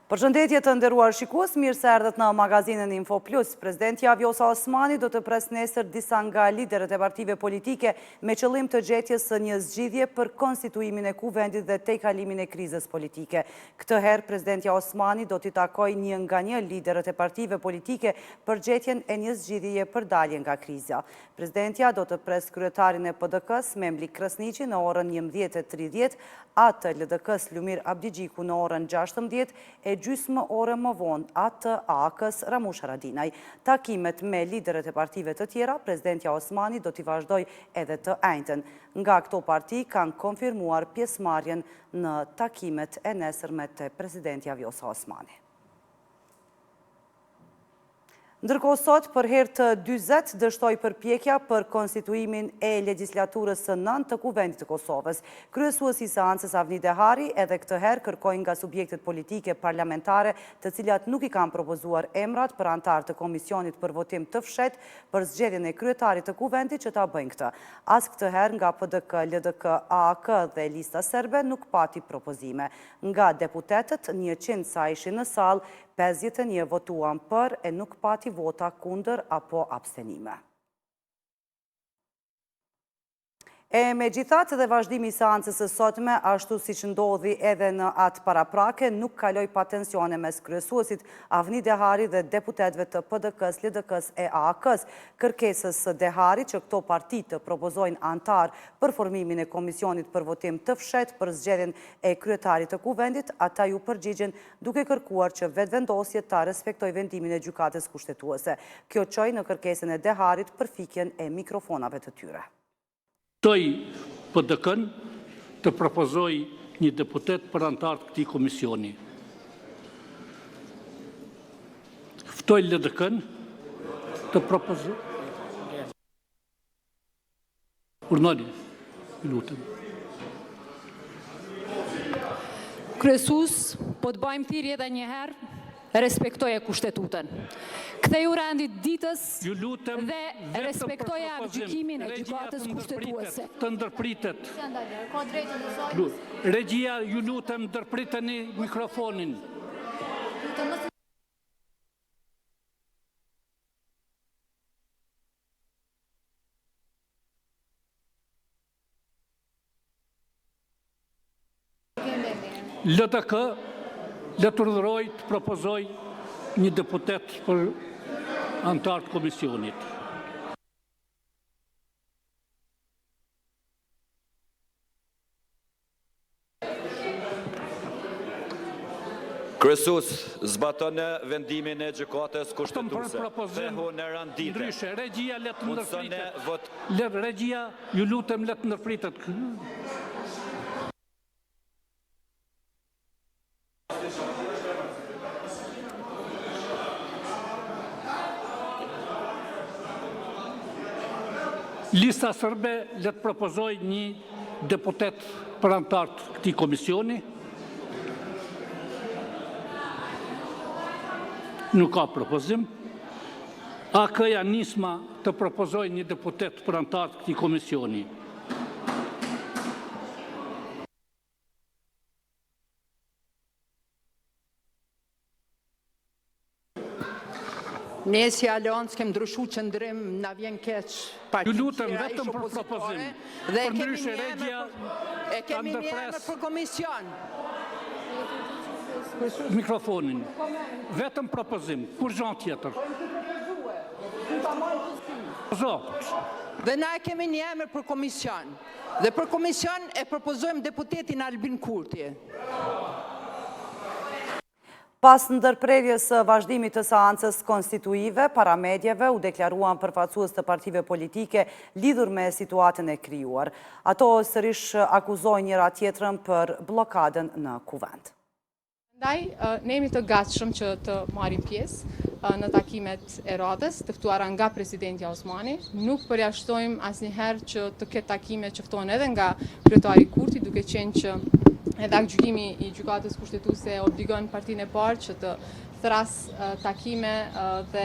Përshëndetje të nderuar shikues, mirë se erdhët në magazinën Info Plus. Presidentja Vjosa Osmani do të presë nesër disa nga liderët e partive politike me qëllim të gjetjes së një zgjidhje për konstituimin e Kuvendit dhe tejkalimin e krizës politike. Këtë herë, Presidentja Osmani do t'i takojë një nga një liderët e partive politike për gjetjen e një zgjidhjeje për dalje nga kriza. Presidentja do të presë kryetarin e PDK-së, Memli Krasniqi në orën 11:30, atë të LDK-së Lumir Abdixhiku në orën 16 e gjysmë ore më vonë atë të AAK-së Ramush Haradinaj. Takimet me liderët e partive të tjera, Presidentja Osmani do t'i vazhdojë edhe të enjten. Nga këto parti kanë konfirmuar pjesëmarrjen në takimet e nesërme te Presidentja Vjosa Osmani. Ndërkohë sot, për herë të 40, dështoi përpjekja për konstituimin e legjislaturës së nëntë të Kuvendit të Kosovës. Kryesuesi i seancës Avni Dehari edhe këtë herë kërkoi nga subjektet politike parlamentare të cilat nuk i kanë propozuar emrat për anëtarë të Komisionit për votim të fshehtë për zgjedhjen e kryetarit të Kuvendit që ta bëjnë këtë. As këtë herë nga PDK, LDK, AAK dhe Lista Serbe nuk pati propozime. Nga deputetët, 100 sa ishin në sallë, 51 votuan për e nuk pati vota kundër apo abstenime. E megjithatë dhe vazhdimi i seancës së sotme, ashtu siç ndodhi edhe në atë paraprake, nuk kaloi pa tensione mes kryesuesit Avni Dehari dhe deputetëve të PDK-s, LDK-s e AAK-s. Kërkesës së Deharit që këto parti të propozojnë anëtarë për formimin e komisionit për votim të fshehtë për zgjedhjen e kryetarit të Kuvendit, ata iu përgjigjën duke kërkuar që Vetëvendosje ta respektojë vendimin e Gjykatës Kushtetuese. Kjo çoi në kërkesën e Deharit për fikjen e mikrofonave të tyre. Ftoj PDK-në të propozojë një deputet për anëtar të këtij komisioni. Ftoj LDK-në të propozojë Urdhnoni, ju lutem. Kryesues, po të bëjmë thirrje edhe një herë, respektoje Kushtetutën. Ktheju rendit ditës Ju lutem dhe vetëm për respektoje propozim. aktgjykimin e Regjia Gjykatës të ndërpritet, Kushtetuese. të ndërpritet. Regjia, ju lutem ndërpriteni mikrofonin. LDK le të urdhërojë të propozojë një deputet për anëtar të komisionit. Kryesues, zbatone vendimin e gjykatës Vetëm për kushtetuese. propozim, Kthehu në rend dite. ndryshe, regjia le të Mundësone ndërpritet. vot Le regjia, ju lutem le të ndërpritet. Lista Serbe le të propozojë një deputet për anëtar të këtij komisioni. Nuk ka propozim. AAK-ja Nisma të propozojë një deputet për anëtar të këtij komisioni. Ne si Aleancë kem ndryshu qëndrim, na vjen keq Ju partitë lutem tjera vetëm ish për propozim. opozitare dhe e Për kemi ndryshe një emër regjia për, e ta kemi një emër ndërpres për komision. mikrofonin. Vetëm propozim, kurrgjë tjetër. Zo, Dhe na e kemi një emër për komision. Dhe për komision e propozojmë deputetin Albin Kurti. Pas ndërprerjes së vazhdimit të seancës konstituive, para medieve u deklaruan përfaqësues të partive politike lidhur me situatën e krijuar. Ato sërish akuzojnë njëra tjetrën për bllokadën në kuvend. Ndaj, ne jemi të gatshëm që të marrim pjesë në takimet e radhës, të ftuara nga presidentja Osmani. Nuk përjashtojmë asnjëherë që të ketë takime që ftohen edhe nga kryetari Kurti, duke qenë që edhe aktgjykimi i gjykatës kushtetuese obligon partinë e parë që të thras takime dhe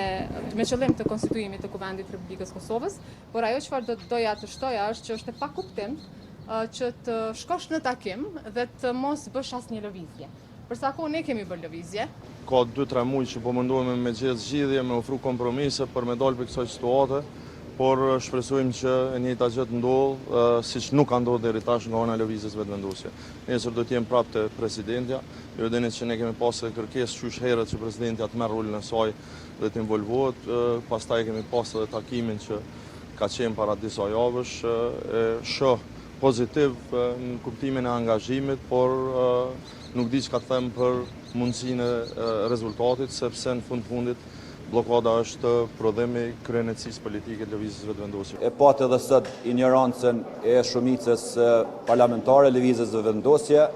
me qëllim të konstituimit të Kuvendit të Republikës Kosovës, por ajo çfarë do të doja të shtoja është që është e pakuptim që të shkosh në takim dhe të mos bësh asnjë lëvizje. Për sa kohë ne kemi bërë lëvizje. Ka 2-3 muaj që po mundohemi me gjetë zgjidhje, me ofru kompromise për me dalë prej kësaj situate, por shpresojmë që e njëjta gjë të ndodhë, siç nuk ka ndodhur deri tash nga ana e Lëvizjes Vetëvendosje. Nesër do të jem prapë te presidentja. Ju e dini që ne kemi pasë edhe kërkesë qysh herët që presidentja të merr rolin e saj dhe të involvohet, pastaj kemi pasë edhe takimin që ka qenë para disa javësh, e shoh pozitiv në kuptimin e angazhimit, por nuk di çka të them për mundësinë e rezultatit, sepse në fund fundit bllokada është prodhim i kryeneçësisë politike të Lëvizjes Vetëvendosje. E patë edhe sot injorancën e shumicës parlamentare Lëvizjes Vetëvendosje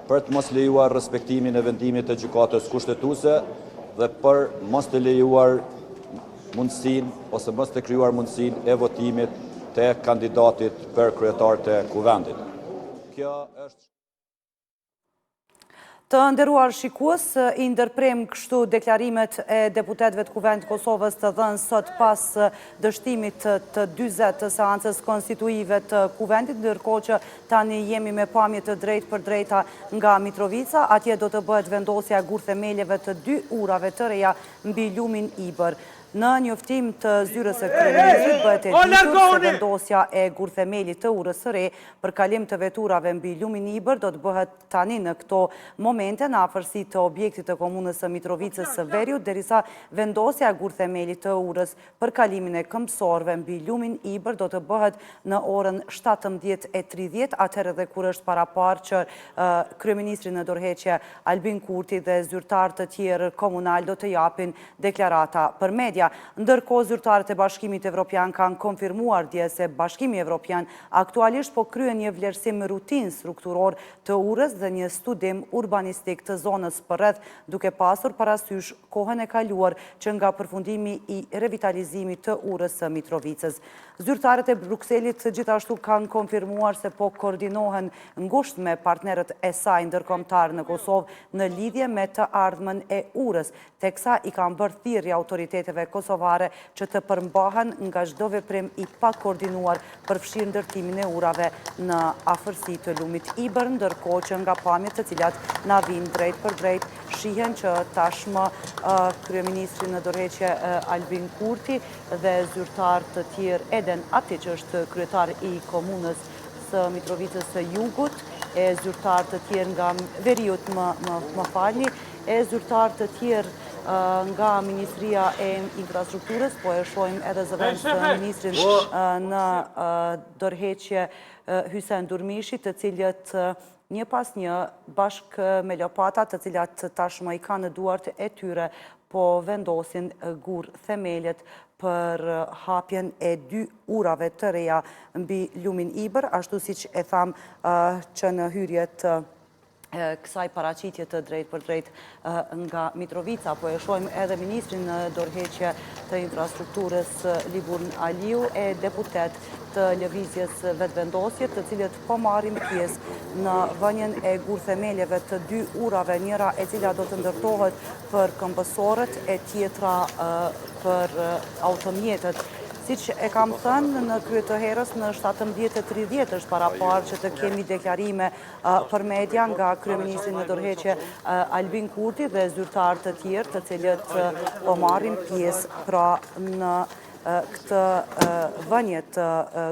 për të mos lejuar respektimin e vendimit të Gjykatës Kushtetuese dhe për mos të lejuar mundësinë ose mos të krijuar mundësinë e votimit të kandidatit për kryetar të Kuvendit. Kjo është Të nderuar shikues, i ndërprejmë kështu deklarimet e deputetëve të Kuvendit të Kosovës të dhënë sot pas dështimit të 40 të seancës konstituive të Kuvendit, ndërkohë që tani jemi me pamje të drejtpërdrejta nga Mitrovica, atje do të bëhet vendosja e gurthemeleve të dy urave të reja mbi lumin Ibër. Në njoftim të zyrës së kryeministrit bëhet e ditur se vendosja e gurthemelit të urës së re për kalim të veturave mbi lumin Ibër do të bëhet tani në këto momente në afërsi të objektit të komunës së Mitrovicës së Veriut, derisa vendosja e gurthemelit të urës për kalimin e këmbësorëve mbi lumin Ibër do të bëhet në orën 17:30, atëherë edhe kur është paraparë që kryeministri në dorëheqje Albin Kurti dhe zyrtarë të tjerë komunalë do të japin deklarata për media. Ndërkohë, zyrtarët e Bashkimit Evropian kanë konfirmuar dje se Bashkimi Evropian aktualisht po kryen një vlerësim rutinë strukturor të urës dhe një studim urbanistik të zonës përreth, duke pasur parasysh kohën e kaluar që nga përfundimi i revitalizimit të urës së Mitrovicës. Zyrtarët e Brukselit gjithashtu kanë konfirmuar se po koordinohen ngushtë me partnerët e saj ndërkombëtarë në Kosovë në lidhje me të ardhmen e urës, teksa i kanë bërë thirrje autoriteteve kosovare që të përmbahen nga çdo veprim i pakoordinuar, përfshirë ndërtimin e urave në afërsi të lumit Ibër, ndërkohë që nga pamjet të cilat na vijnë drejtpërdrejt, shihen që tashmë kryeministri në dorëheqje Albin Kurti dhe zyrtarë të tjerë Eden Atiq është kryetar i komunës së Mitrovicës së Jugut, e zyrtarë të tjerë nga veriut më falni, e zyrtarë të tjerë nga Ministria e Infrastrukturës, po e shohim edhe zëvendësministrin në dorëheqje Hysen Durmishi, të cilët një pas një bashkë me lopata të cilat tashmë i kanë në duart e tyre po vendosin gurthemelet për hapjen e dy urave të reja mbi lumin Ibër, ashtu siç e thamë që në hyrje të kësaj paraqitje të drejtpërdrejtë nga Mitrovica. Po e shohim edhe ministrin në dorëheqje të infrastrukturës Liburn Aliu e deputetë të lëvizjes Vetëvendosje, të cilët po marrin pjesë në vënien e gurthemeleve të dy urave, njëra e cila do të ndërtohet për këmbësorët e tjetra për automjetet. Siç e kam thënë, në krye të herës në 17.30 është paraparë që të kemi deklarime për media nga kryeministri në dorëheqje Albin Kurti dhe zyrtarë të tjerë të cilët po marrin pjesë pra në këtë vënie të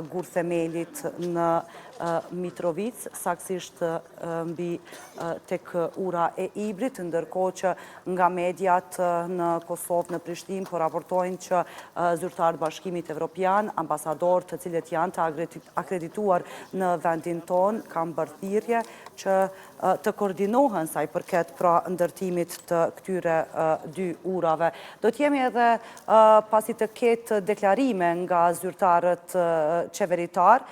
gurthemelit në Mitrovicë, saktësisht mbi tek ura e Ibrit, ndërkohë që nga mediat në Kosovë, në Prishtinë, po raportojnë që zyrtarë të Bashkimit Evropian, ambasadorë të cilët janë të akredituar në vendin tonë, kanë bërë thirrje që të koordinohen sa i përket pra ndërtimit të këtyre dy urave. Do të jemi edhe pasi të ketë deklarime nga zyrtarët qeveritarë,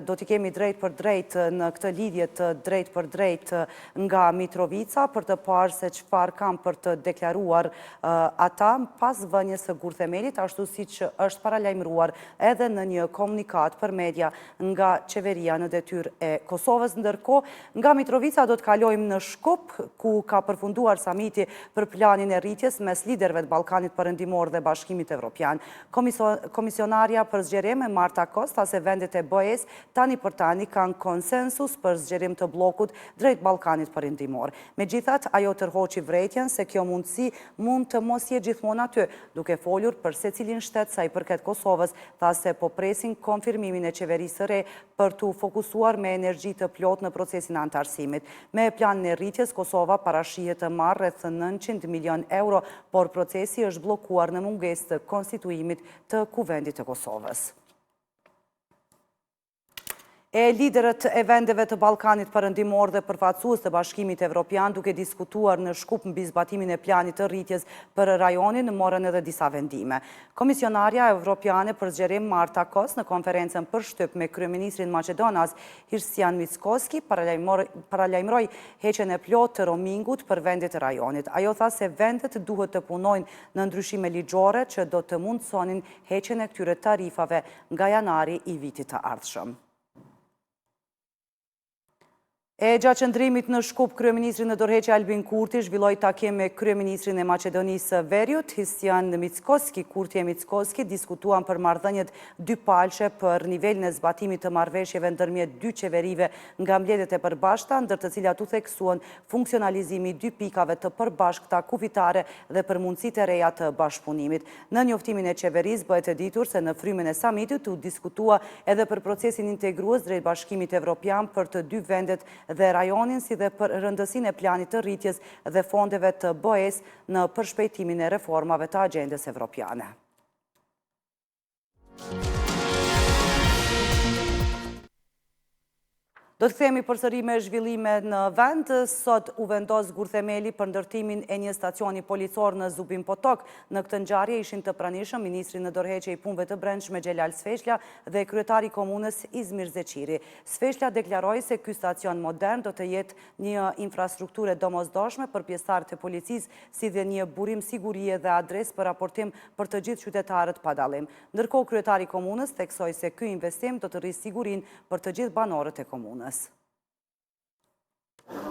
do t'i kemi drejtpërdrejt në këtë lidhje të drejtpërdrejtë nga Mitrovica për të parë se çfarë kanë për të deklaruar ata pas vënies së gurthemelit, ashtu siç është paralajmëruar edhe në një komunikatë për media nga qeveria në detyrë e Kosovës. Ndërkohë, nga Mitrovica do të kalojmë në Shkup, ku ka përfunduar samiti për planin e rritjes mes liderëve të Ballkanit Perëndimor dhe Bashkimit Evropian. Komisionarja për zgjerim, Marta Kos, tha se vendet e BE-së tani për. për tani kanë konsensus për zgjerim të bllokut drejt Ballkanit Perëndimor. Megjithatë, ajo tërhoqi vërejtjen se kjo mundësi mund të mos jetë gjithmonë aty, duke folur për secilin shtet sa i përket Kosovës, tha se po presin konfirmimin e qeverisë së re për t'u fokusuar me energji të plotë në procesin e anëtarësimit. Me planin e rritjes, Kosova parashihet të marrë rreth 900 milionë euro, por procesi është bllokuar në mungesë të konstituimit të Kuvendit të Kosovës. E liderët e vendeve të Ballkanit Perëndimor dhe përfaqësues të Bashkimit Evropian duke diskutuar në Shkup mbi zbatimin e planit të rritjes për rajonin morën edhe disa vendime. Komisionarja Evropiane për zgjerim Marta Kos në konferencën për shtyp me kryeministrin maqedonas Hristijan Mickoski paralajmëroi heqjen e plotë të romingut për vendet e rajonit. Ajo tha se vendet duhet të punojnë në ndryshime ligjore që do të mundësonin heqjen e këtyre tarifave nga janari i vitit të ardhshëm. E gjatë qëndrimit në Shkup, kryeministri në dorëheqje Albin Kurti zhvilloi takim me kryeministrin e Maqedonisë së Veriut, Hristijan Mickoski. Kurti e Mickoski diskutuan për marrëdhëniet dypalëshe për nivelin e zbatimit të marrëveshjeve ndërmjet dy qeverive nga mbledhjet e përbashkëta, ndër të cilat u theksuan funksionalizimi i dy pikave të përbashkëta kufitare dhe për mundësitë e reja të bashkëpunimit. Në njoftimin e qeverisë bëhet e ditur se në frymën e samitit u diskutua edhe për procesin integrues drejt Bashkimit Evropian për të dy vendet dhe rajonin si dhe për rëndësinë e planit të rritjes dhe fondeve të BE-së në përshpejtimin e reformave të agjendës evropiane. Do të kthehemi përsëri me zhvillime në vend. Sot u vendos gurthemeli për ndërtimin e një stacioni policor në Zubin Potok. Në këtë ngjarje ishin të pranishëm ministri në dorëheqje i Punëve të Brendshme Xhelal Sveçla dhe kryetari i komunës Izmir Zeqiri. Sveçla deklaroi se ky stacion modern do të jetë një infrastrukturë e domosdoshme për pjesëtarët e policisë, si dhe një burim sigurie dhe adresë për raportim për të gjithë qytetarët pa dallim. Ndërkohë, kryetari i komunës theksoi se ky investim do të rrisë sigurinë për të gjithë banorët e komunës.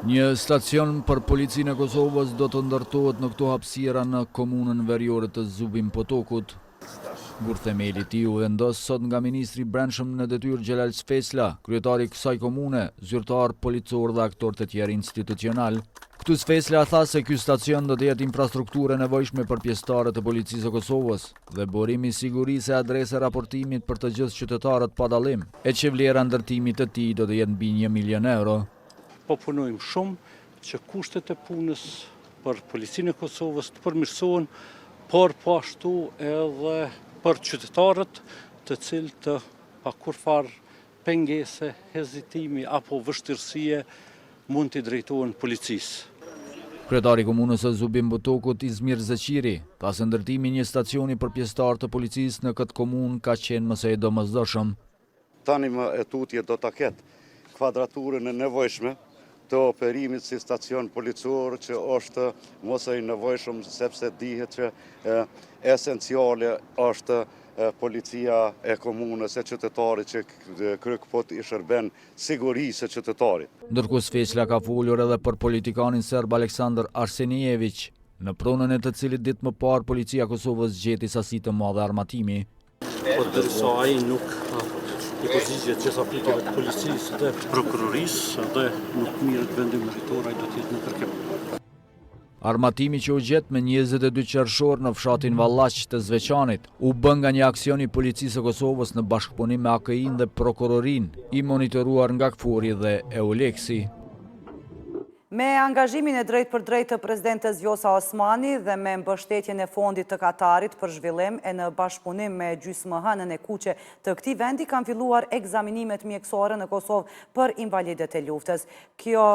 Një stacion për Policinë e Kosovës do të ndërtohet në këto hapësira në komunën veriore të Zubin Potokut. Gurthemeli i tij u vendos sot nga ministri i Brendshëm në detyrë Xhelal Sveçla, kryetari i kësaj komune, zyrtarë policorë dhe aktorë të tjerë institucionalë. Këtu Sveçla tha se ky stacion do të jetë infrastrukturë e nevojshme për pjesëtarët e Policisë së Kosovës dhe burim i sigurisë e adresë e raportimit për të gjithë qytetarët pa dallim, e që vlera e ndërtimit të tij do të jetë mbi një milion euro. Po punojmë shumë që kushtet e punës për Policinë e Kosovës të përmirësohen, por po ashtu edhe për qytetarët të cilët pa kurrfarë pengese, hezitimi apo vështirësie mund t'i drejtohen policisë. Kryetari i Komunës së Zubin Potokut, Izmir Zeqiri, tha se ndërtimi i një stacioni për pjesëtarë të policisë në këtë komunë ka qenë më se i domosdoshëm. Tani më e tutje do ta ketë kvadraturën e nevojshme të operimit si stacion policor që është më se i nevojshëm sepse dihet që esenciale është policia e komunës e qytetarit që kryekëput i shërben sigurisë së qytetarit. Ndërkohë Sveçla ka folur edhe për politikanin serb Aleksandar Arsenijeviq, në pronën e të cilit ditë më parë Policia e Kosovës gjeti sasi të madhe armatimi. Përderisa ai nuk i përgjigjet gjitha pyetjeve të policisë dhe prokurorisë dhe nuk merret vendim meritor, ai do të jetë në kërkim. Armatimi që u gjet me 22 qershor në fshatin Vallaq të Zveçanit, u bë nga një aksion i Policisë së Kosovës në bashkëpunim me AKI-në dhe Prokurorinë, i monitoruar nga KFOR-i dhe EULEX-i. Me angazhimin e drejtpërdrejtë të presidentes Vjosa Osmani dhe me mbështetjen e Fondit të Katarit për Zhvillim e në bashkëpunim me Gjysmëhënën e Kuqe të këtij vendi kanë filluar ekzaminimet mjekësore në Kosovë për invalidët e luftës. Kjo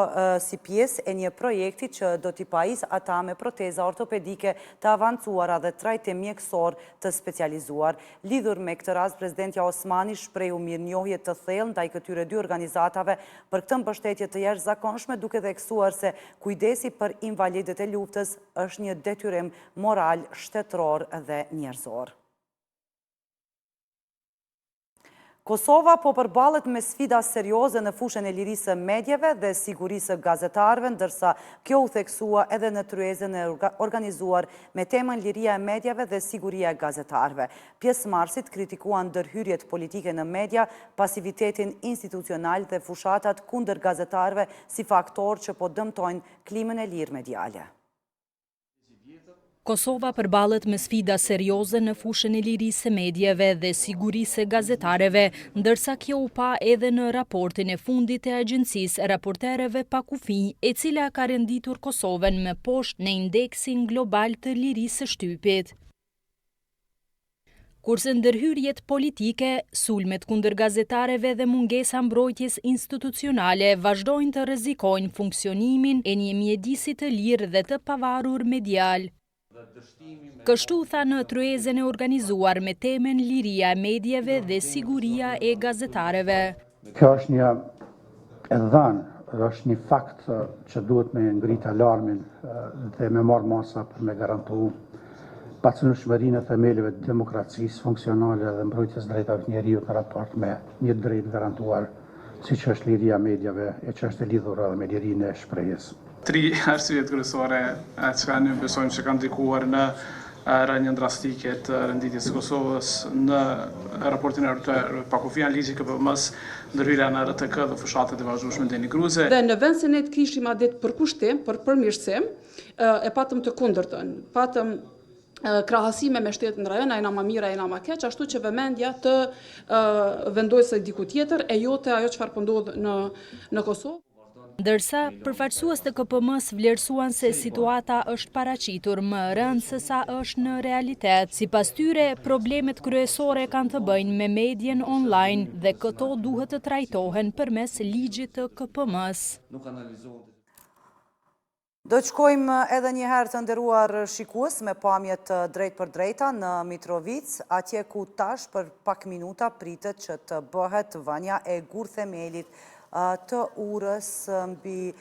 si pjesë e një projekti që do t'i pajisë ata me proteza ortopedike të avancuara dhe trajtim mjekësor të specializuar. Lidhur me këtë rast, presidentja Osmani shprehu mirënjohje të thellë ndaj këtyre dy organizatave për këtë mbështetje të jashtëzakonshme, duke theksuar se kujdesi për invalidët e luftës është një detyrim moral, shtetëror dhe njerëzor. Kosova po përballet me sfida serioze në fushën e lirisë së medieve dhe sigurisë së gazetarëve, ndërsa kjo u theksua edhe në tryezën e organizuar me temën Liria e mediave dhe siguria e gazetarëve. Pjesëmarrësit kritikuan ndërhyrjet politike në media, pasivitetin institucional dhe fushatat kundër gazetarëve si faktorë që po dëmtojnë klimën e lirë mediale. Kosova përballet me sfida serioze në fushën e lirisë së medieve dhe sigurisë së gazetareve, ndërsa kjo u pa edhe në raportin e fundit të agjencisë Reporterëve pa Kufinj, e cila ka renditur Kosovën më poshtë në indeksin global të lirisë së shtypit. Kurse ndërhyrjet politike, sulmet kundër gazetareve dhe mungesa mbrojtjes institucionale vazhdojnë të rrezikojnë funksionimin e një mjedisi të lirë dhe të pavarur medial. Kështu u tha në tryezën e organizuar me temën Liria e medieve dhe siguria e gazetareve. Kjo është një e dhënë dhe është një fakt që duhet me ngrit alarmin dhe me marrë masa për me garantu pacenueshmërinë e themeleve të demokracisë funksionale dhe mbrojtjes drejtave të njeriut në raport me një drejtë garantuar siç është liria e mediave e që është e lidhur edhe me lirinë e shprehjes. Tri arsyet kryesore çka ne besojmë që kanë ndikuar në rënien drastike të renditjes së Kosovës në raportin e Reporterëve pa Kufi janë ligji i KPM-së, ndërhyrja në RTK dhe fushatat e vazhdueshme denigruese. Dhe në vend se ne të kishim atë ditë përkushtim për përmirësim, e patëm të kundërtën. Patëm krahasime me shtetet në rajon, a jena ma mirë, a jena ma keq, ashtu që vëmendja të vendosej diku tjetër, e jo te ajo çfarë po ndodh në, në Kosovë. Ndërsa, përfaqësues të KPM-së vlerësuan se situata është paraqitur më rëndë se sa është në realitet. Sipas tyre, problemet kryesore kanë të bëjnë me medien online dhe këto duhet të trajtohen përmes ligjit të KPM-së. Do të shkojmë edhe një herë të nderuar shikues me pamje të drejtpërdrejta në Mitrovicë, atje ku tash për pak minuta pritet që të bëhet vënia e gurthemelit të urës mbi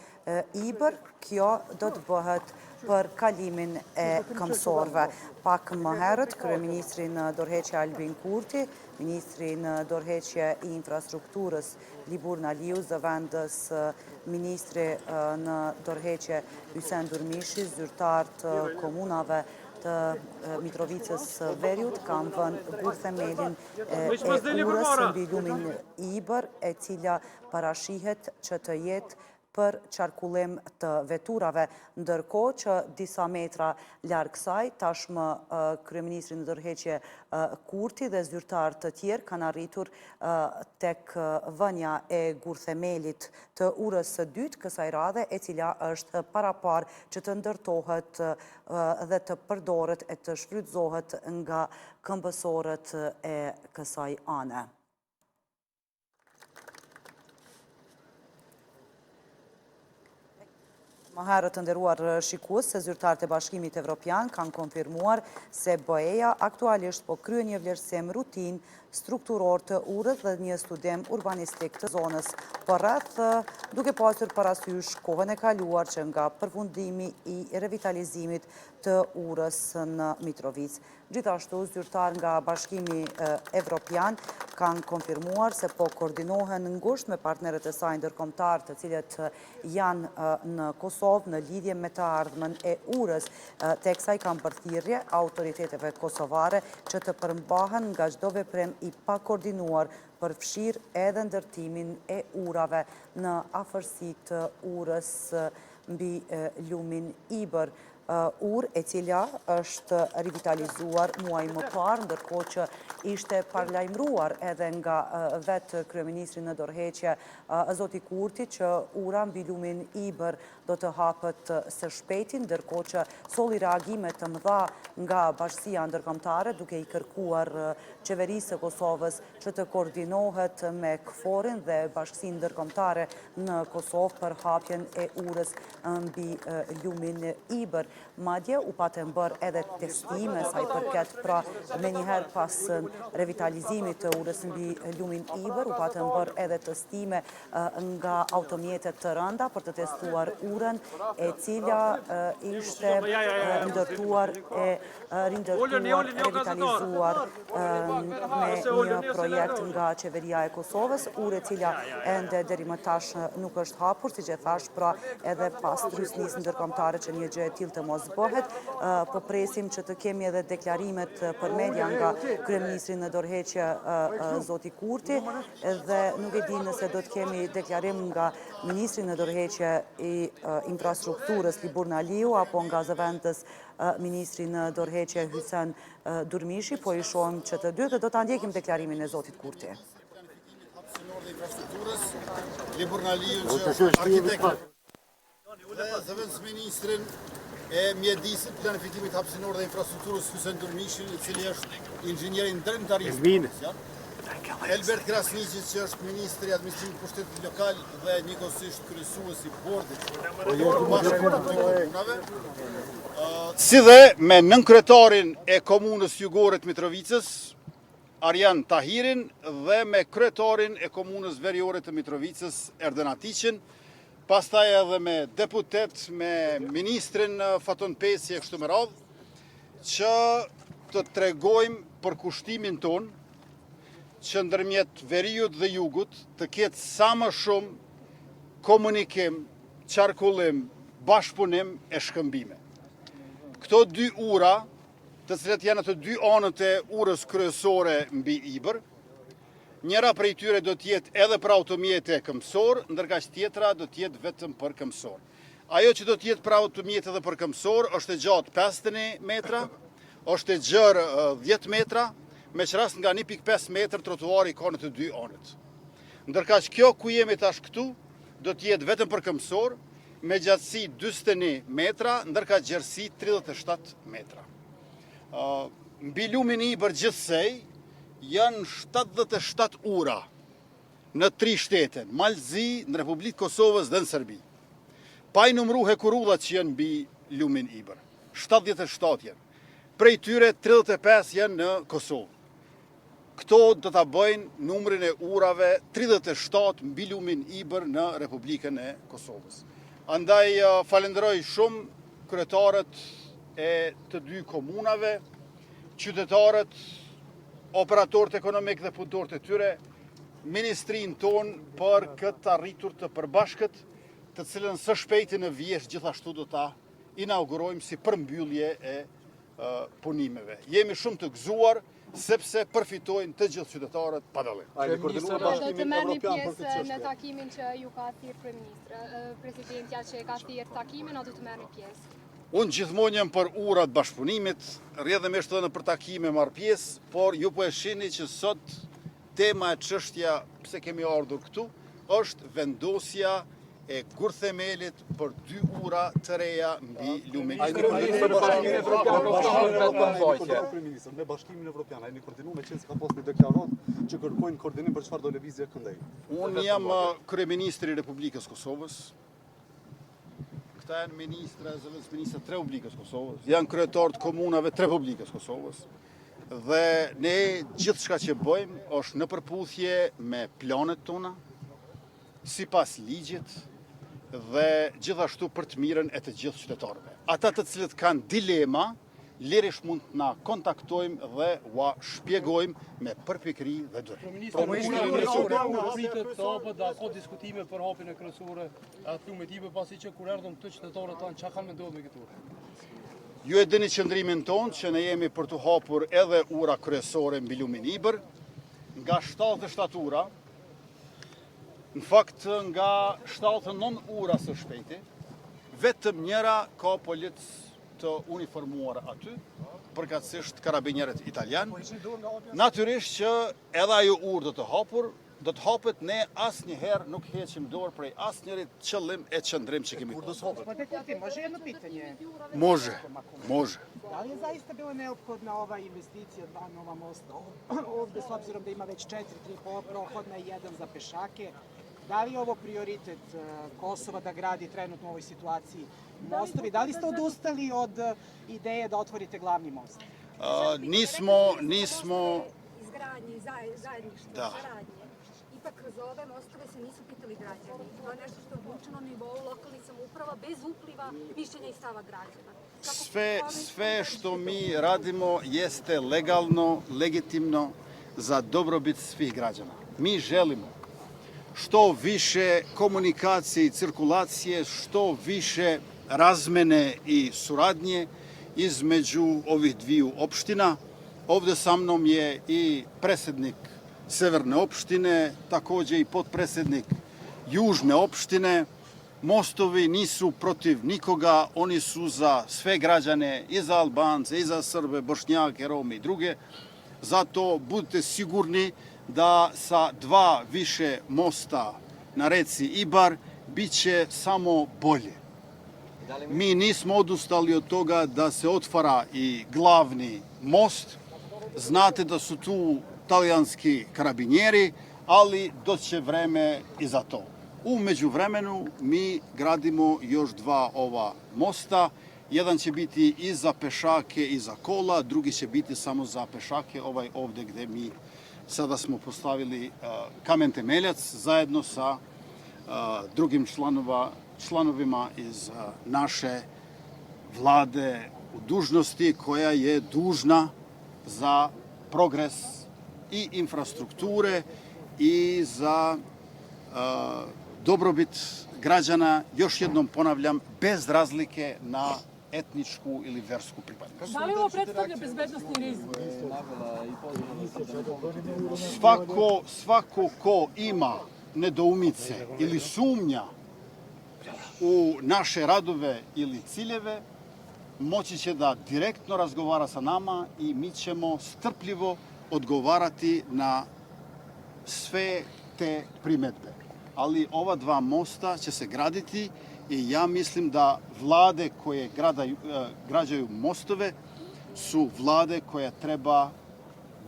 Ibër, kjo do të bëhet për kalimin e këmbësorëve. Pak më herët, kryeministri në dorëheqje Albin Kurti, ministri në dorëheqje i infrastrukturës Liburn Aliu, zëvendës ministri në dorëheqje Hysen Durmishi, zyrtarë të komunave të Mitrovicës së Veriut, kanë vënë gurthemelin e urës mbi lumin Ibër, e cila parashihet që të jetë për qarkullim të veturave, ndërkohë që disa metra larg saj, tashmë kryeministri në dorëheqje Kurti dhe zyrtarë të tjerë kanë arritur tek vënia e gurthemelit të urës së dytë kësaj radhe, e cila është paraparë që të ndërtohet dhe të përdoret e të shfrytëzohet nga këmbësorët e kësaj ane. Më herët të nderuar shikues se zyrtarët e Bashkimit Evropian kanë konfirmuar se BE-ja aktualisht po kryen një vlerësim rutinë strukturor të urës dhe një studim urbanistik të zonës përreth, duke pasur parasysh kohën e kaluar që nga përfundimi i revitalizimit të urës në Mitrovicë. Gjithashtu, zyrtarë nga Bashkimi Evropian kanë konfirmuar se po koordinohen ngushtë me partnerët e saj ndërkombëtarë të cilët janë në Kosovë në lidhje me të ardhmen e urës, teksa i kanë bërë thirrje autoriteteve kosovare që të përmbahen nga çdo veprim i pakoordinuar, përfshirë edhe ndërtimin e urave në afërsi të urës mbi lumin Ibër. Urë e cila është rivitalizuar muaj më parë, ndërkohë që ishte paralajmëruar edhe nga vetë kryeministri në dorëheqje, zoti Kurti, që ura mbi lumin Ibër do të hapet së shpejti, ndërkohë që solli reagime të mëdha nga bashkësia ndërkombëtare, duke i kërkuar qeverisë së Kosovës që të koordinohet me KFOR-in dhe bashkësinë ndërkombëtare në Kosovë për hapjen e urës mbi lumin Ibër. Madje u patën bërë edhe testime sa i përket pra menjëherë pas revitalizimit të urës mbi lumin Ibër, u patën bërë edhe testime nga automjete të rënda për të testuar urën e cila ishte ndërtuar e rindërtuar, revitalizuar me një projekt nga qeveria e Kosovës, urë e cila ende deri më tash nuk është hapur, siç e thashë, pra edhe pas trysnisë ndërkombëtare që një gjë e tillë të mos bëhet, po presim që të kemi edhe deklarimet për media nga kryeministri në dorëheqje zoti Kurti dhe nuk e di nëse do të kemi deklarim nga ministri në dorëheqje i infrastrukturës Liburn Aliu apo nga zëvendës ministri në dorëheqje Hysen Durmishi, po i shohim që të dy dhe do ta ndjekim deklarimin e zotit Kurti. Liburn Aliu që është arkitekt dhe zëvendësministrin e Mjedisit, Planifikimit Hapësinor dhe Infrastrukturës Hysen Durmishin, i cili është inxhinier i ndërtimtarisë. Elbert Krasniqi që është ministri i Administrimit të Pushtetit Lokal dhe njëkohësisht kryesues i bordit të përbashkët të komunave. Si dhe me nënkryetarin e komunës jugore të Mitrovicës, Arjan Tahirin dhe me kryetarin e komunës veriore të Mitrovicës, Erden Atiqin, pastaj edhe me deputet, me ministrin Faton Peci e kështu me radhë, që të tregojmë përkushtimin tonë që ndërmjet veriut dhe jugut të ketë sa më shumë komunikim, qarkullim, bashkëpunim e shkëmbime. Këto dy ura, të cilat janë në të dy anët e urës kryesore mbi Ibër, njëra prej tyre do të jetë edhe për automjete e këmbësorë, ndërkaq tjetra do të jetë vetëm për këmbësorë. Ajo që do të jetë për automjete dhe për këmbësorë është e gjatë 51 metra, është e gjerë 10 metra, me ç'rast nga 1.5 metër trotuari ka në të dy anët. Ndërkaq kjo ku jemi tash këtu, do të jetë vetëm për këmbësorë, me gjatësi 41 metra, ndërkaq gjerësi 37 metra. Mbi lumin Ibër gjithsej janë 77 ura në tri shtete, në Mal të Zi, në Republikë të Kosovës dhe në Serbi. Pa i numru hekurudhat që janë mbi lumin Ibër. 77 janë. Prej tyre 35 janë në Kosovë. Këto do ta bëjnë numrin e urave 37 mbi lumin Ibër në Republikën e Kosovës. Andaj falenderoj shumë kryetarët e të dy komunave, qytetarët, operatorët ekonomikë dhe punëtorët e tyre, ministrinë tonë për këtë të arritur të përbashkët, të cilën së shpejti në vjeshtë gjithashtu do ta inaugurojmë si përmbyllje e punimeve. Jemi shumë të gëzuar sepse përfitojnë të gjithë qytetarët pa dallim. A jeni koordinuar me Bashkimin Evropian për këtë çështje? Në takimin që ju ka thirrë kryeministri, presidentja që e ka thirrë takimin, a do të merrni pjesë? Unë gjithmonë jam për ura të bashkëpunimit, rrjedhimisht edhe nëpër takime marr pjesë, por ju po e shihni që sot tema e çështja pse kemi ardhur këtu është vendosja e gurthemelit për dy ura të reja mbi lumin Ibër. Me Bashkimin Evropian, a jeni koordinuar meqenëse ka pas një deklaratë që kërkojnë koordinim për çfarëdo lëvizje këndej? Unë jam kryeministri i Republikës Kosovës. Këta janë ministra, zëvendësministra të Republikës Kosovës, janë kryetarë të komunave të Republikës Kosovës. Dhe ne gjithçka që bëjmë është në përputhje me planet tona, sipas ligjit dhe gjithashtu për të mirën e të gjithë qytetarëve. Ata të cilët kanë dilema, lirisht mund të na kontaktojmë dhe ua shpjegojmë me përpikëri dhe durim. Kryeministër, ura pritet të hapet dhe a ka diskutime për hapjen e kryesore të lumit Ibër, pasi që kur erdhëm këtu qytetarët tanë, çka kanë me ndodhë me këtë urë? Ju e dini qëndrimin tonë që ne jemi për t'u hapur edhe ura kryesore mbi lumin Ibër, nga 77 ura, Në fakt nga 79 ura së shpejti, vetëm njëra ka policë të uniformuar aty, përkatësisht karabinierët italianë. Natyrisht që edhe ajo urë do të hapur, do të hapet ne asnjëherë nuk heqim dorë prej asnjërit qëllim e qëndrim që kemi pasur. Može jedno pitanje? Može, može. Da li je zaista bila neophodna ova investicija, dva nova mosta ovde, s obzirom da ima već četiri, tri prohodna i jedan za pešake? Da li je ovo prioritet e, Kosova da gradi trenutno u ovoj situaciji mostovi? Da li ste odustali od e, ideje da otvorite glavni most? A, nismo, nismo... Izgradnje, zajedništvo, Da. saradnje. Ipak kroz ove mostove se nisu pitali građani. To je nešto što je odlučeno na nivou lokalnih samouprava bez upliva mišljenja i stava građana. Sve, sve što mi radimo jeste legalno, legitimno za dobrobit svih građana. Mi želimo što više komunikacije i cirkulacije, što više razmene i suradnje između ovih dviju opština. Ovde sa mnom je i predsjednik Severne opštine, takođe i potpredsjednik Južne opštine. Mostovi nisu protiv nikoga, oni su za sve građane, i za Albance, i za Srbe, Bošnjake, Rome i druge. Zato budite sigurni da sa dva više mosta na reci Ibar biće samo bolje. Mi nismo odustali od toga da se otvara i glavni most. Znate da su tu talijanski karabinjeri, ali doće vreme i za to. U međuvremenu mi gradimo još dva ova mosta. Jedan će biti i za pešake i za kola, drugi će biti samo za pešake, ovaj ovde gde mi sada smo postavili eh, kamen temeljac zajedno sa eh, drugim članova, članovima iz eh, naše vlade u dužnosti koja je dužna za progres i infrastrukture i za dobrobit građana, još jednom ponavljam, bez razlike na etničku ili versku pripadnost. Da li ovo predstavlja bezbednosni rizik? Svako, svako ko ima nedoumice ili sumnja u naše radove ili ciljeve, moći će da direktno razgovara sa nama i mi ćemo strpljivo odgovarati na sve te primetbe. Ali ova dva mosta će se graditi i ja mislim da vlade koje gradaju, e, građaju mostove su vlade koje treba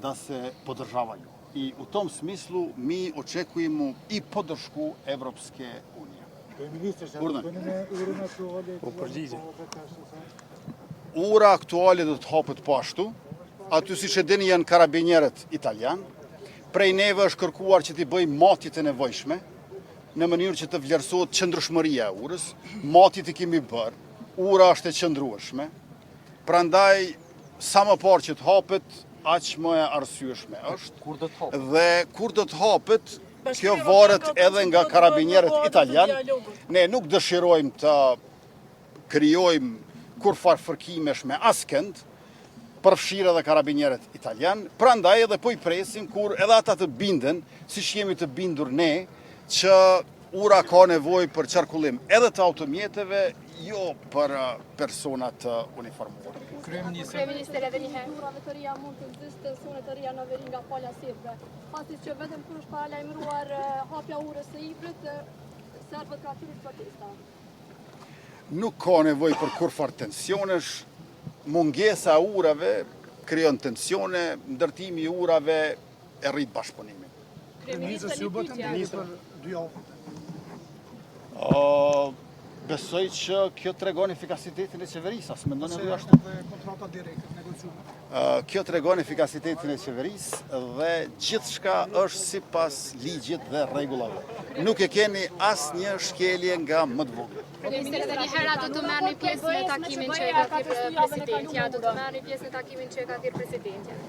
da se podržavaju. I u tom smislu mi očekujemo i podršku Evropske unije. Ura aktuale do të hapet po ashtu. Aty siç e dini janë karabinierët italian. Prej neve është kërkuar që t'i bëjmë matjet e nevojshme në mënyrë që të vlerësohet qëndrueshmëria e urës. Matjet i kemi bërë, ura është e qëndrueshme. Prandaj sa më parë që të hapet, aq më e arsyeshme është. Kur do të hapet? Dhe kur do të hapet, kjo varet edhe nga karabinierët italian. Ne nuk dëshirojmë të krijojmë kurrfarë fërkimesh me askënd, përfshirë edhe karabinierët italian, prandaj edhe po i presim kur edhe ata të binden, siç jemi të bindur ne, që ura ka nevojë për qarkullim edhe të automjeteve, jo për persona të uniformuar. Kryeministër. Kryeministër edhe një herë. Urave të reja mund të nxisë tensione të reja në veri nga pala serbe. Pasi që vetëm kur është paralajmëruar hapja urës së Ibrit, serbët kanë thirrur protesta. Nuk ka nevojë për kurrfarë tensionesh, mungesa e urave krijon tensione, ndërtimi i urave e rrit bashkëpunimin. Kryeministër, si u bë pyetje për dy javë? Besoj që kjo tregon efikasitetin e qeverisë, a s'mendoni ju ashtu? Kontrata direkte të negociuar. Kjo tregon efikasitetin e qeverisë dhe gjithçka është sipas ligjit dhe rregullave. Nuk e keni asnjë shkelje nga më të vogla. Kryeministër, edhe një herë a do të merrni pjesë në takimin që e ka thirrë presidentja, do të merrni pjesë në takimin që e ka thirrë presidentja.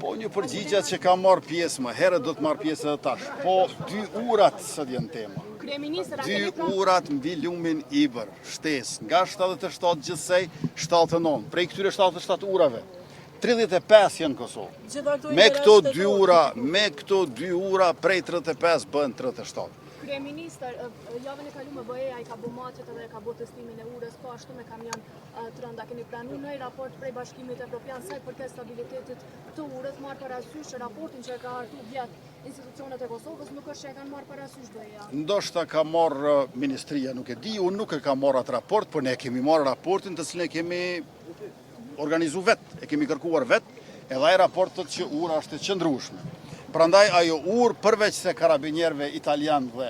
Po unë ju përgjigja që kam marrë pjesë më herët, do të marr pjesë edhe tash. Po dy urat sot janë tema. Dy urat mbi lumin Ibër, shtesë, nga 77 gjithsej 79. Prej këtyre 77 urave, 35 janë në Kosovë. Me këto dy ura, me këto dy ura prej 35 bëhen 37. Kryeministër, javën e kalume BE-ja i ka bo matjet edhe ka bo testimin e urës, po ashtu me kamion të rënda. Keni pranu një raport prej Bashkimit Evropian sa i përket stabilitetit të urës, marrë parasysh që raportin që e ka hartu vjet institucionet e Kosovës nuk është që e kanë marrë parasysh BE-ja. Ndoshta ka marrë ministria, nuk e di, unë nuk e kam marrë atë raport, por ne kemi marrë raportin të cilin e kemi organizu vetë, e kemi kërkuar vetë, edhe ai raport thotë që ura është e qëndrueshme. Prandaj ajo urë përveç se karabinierëve italianë dhe.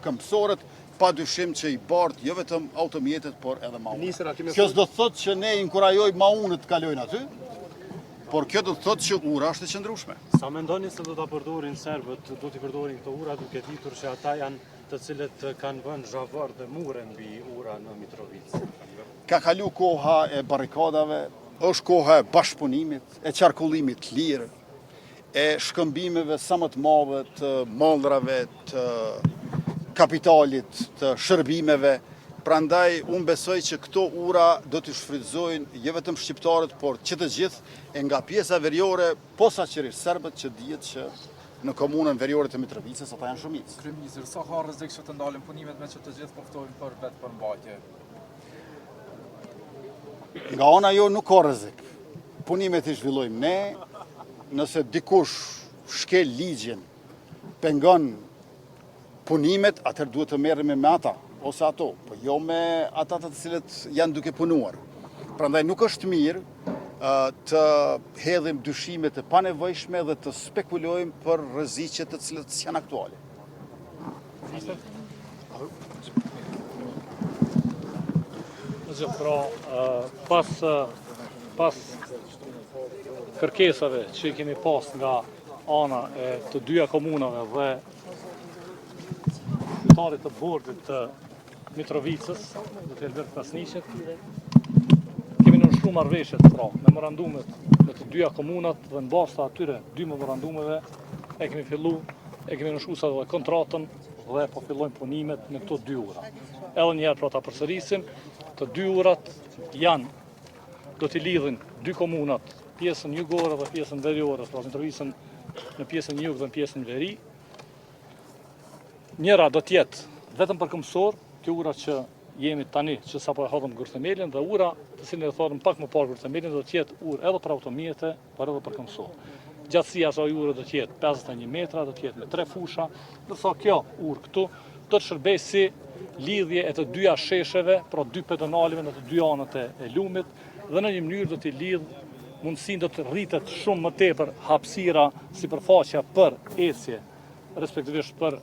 këmbësorët, pa dyshim që i bart jo vetëm automjetet, por edhe maunët. Kjo s'do të thotë që ne inkurajojmë maunët të kalojnë aty, por kjo do të thotë që ura është e qëndrueshme. Sa mendoni se do ta përdorin serbët, do t'i përdorin këto ura duke ditur që ata janë të cilët kanë vënë zhavorr dhe mure mbi ura në Mitrovicë? Ka kalu koha e barrikadave, është koha e bashkëpunimit, e qarkullimit të lirë, e shkëmbimeve sa më të madhe të mallrave, të kapitalit, të shërbimeve, prandaj unë besoj që këto ura do t'i shfrytëzojnë jo vetëm shqiptarët, por që të gjithë, e nga pjesa veriore, posaçërisht serbët që dihet që në komunën veriore të Mitrovicës ata janë shumicë. Kryeministër, sa ka rrezik që të ndalen punimet meqë të gjithë po ftojnë për vetëpërmbajtje? Nga ana jonë nuk ka rrezik. Punimet i zhvillojmë ne, nëse dikush shkel ligjin, pengon punimet, atëherë duhet të merremi me ata, ose ato, po jo me ata të cilët janë duke punuar. Prandaj nuk është mirë të hedhim dyshime të panevojshme dhe të spekulojmë për rreziqe të cilat s'janë aktuale. Pra, pas, pas kërkesave që i kemi pas nga ana e të dyja komunave dhe kryetarit të bordit të Mitrovicës, zotit Elbert Krasniqit, kemi nënshkru marrëveshjet, pra, memorandumet me të dyja komunat dhe në bazë të atyre dy memorandumeve e kemi fillu, e kemi nënshkru sot edhe kontratën dhe po fillojmë punimet në këto dy ura. Edhe njëherë pra ta përsërisim, të dy urat janë, do t'i lidhin dy komunat, pjesën jugore dhe pjesën veriore, pra Mitrovicën në pjesën jug dhe në pjesën veri. Njëra do t'jetë vetëm për këmbësorë, kjo ura që jemi tani që sapo e hodhëm gurthemelin dhe ura të cilën e hodhëm pak më parë gurthemelin do t'jetë urë edhe për automjete, por edhe për këmbësorë. Gjatësia e asaj ure do të jetë 51 metra, do të jetë me tre fusha, ndërsa kjo urë këtu do të shërbejë si lidhje e të dyja shesheve, pra dy pedonaleve në të dy anët e, e lumit dhe në një mënyrë do t'i lidh mundësinë do të rritet shumë më tepër hapësira sipërfaqja për ecje respektivisht për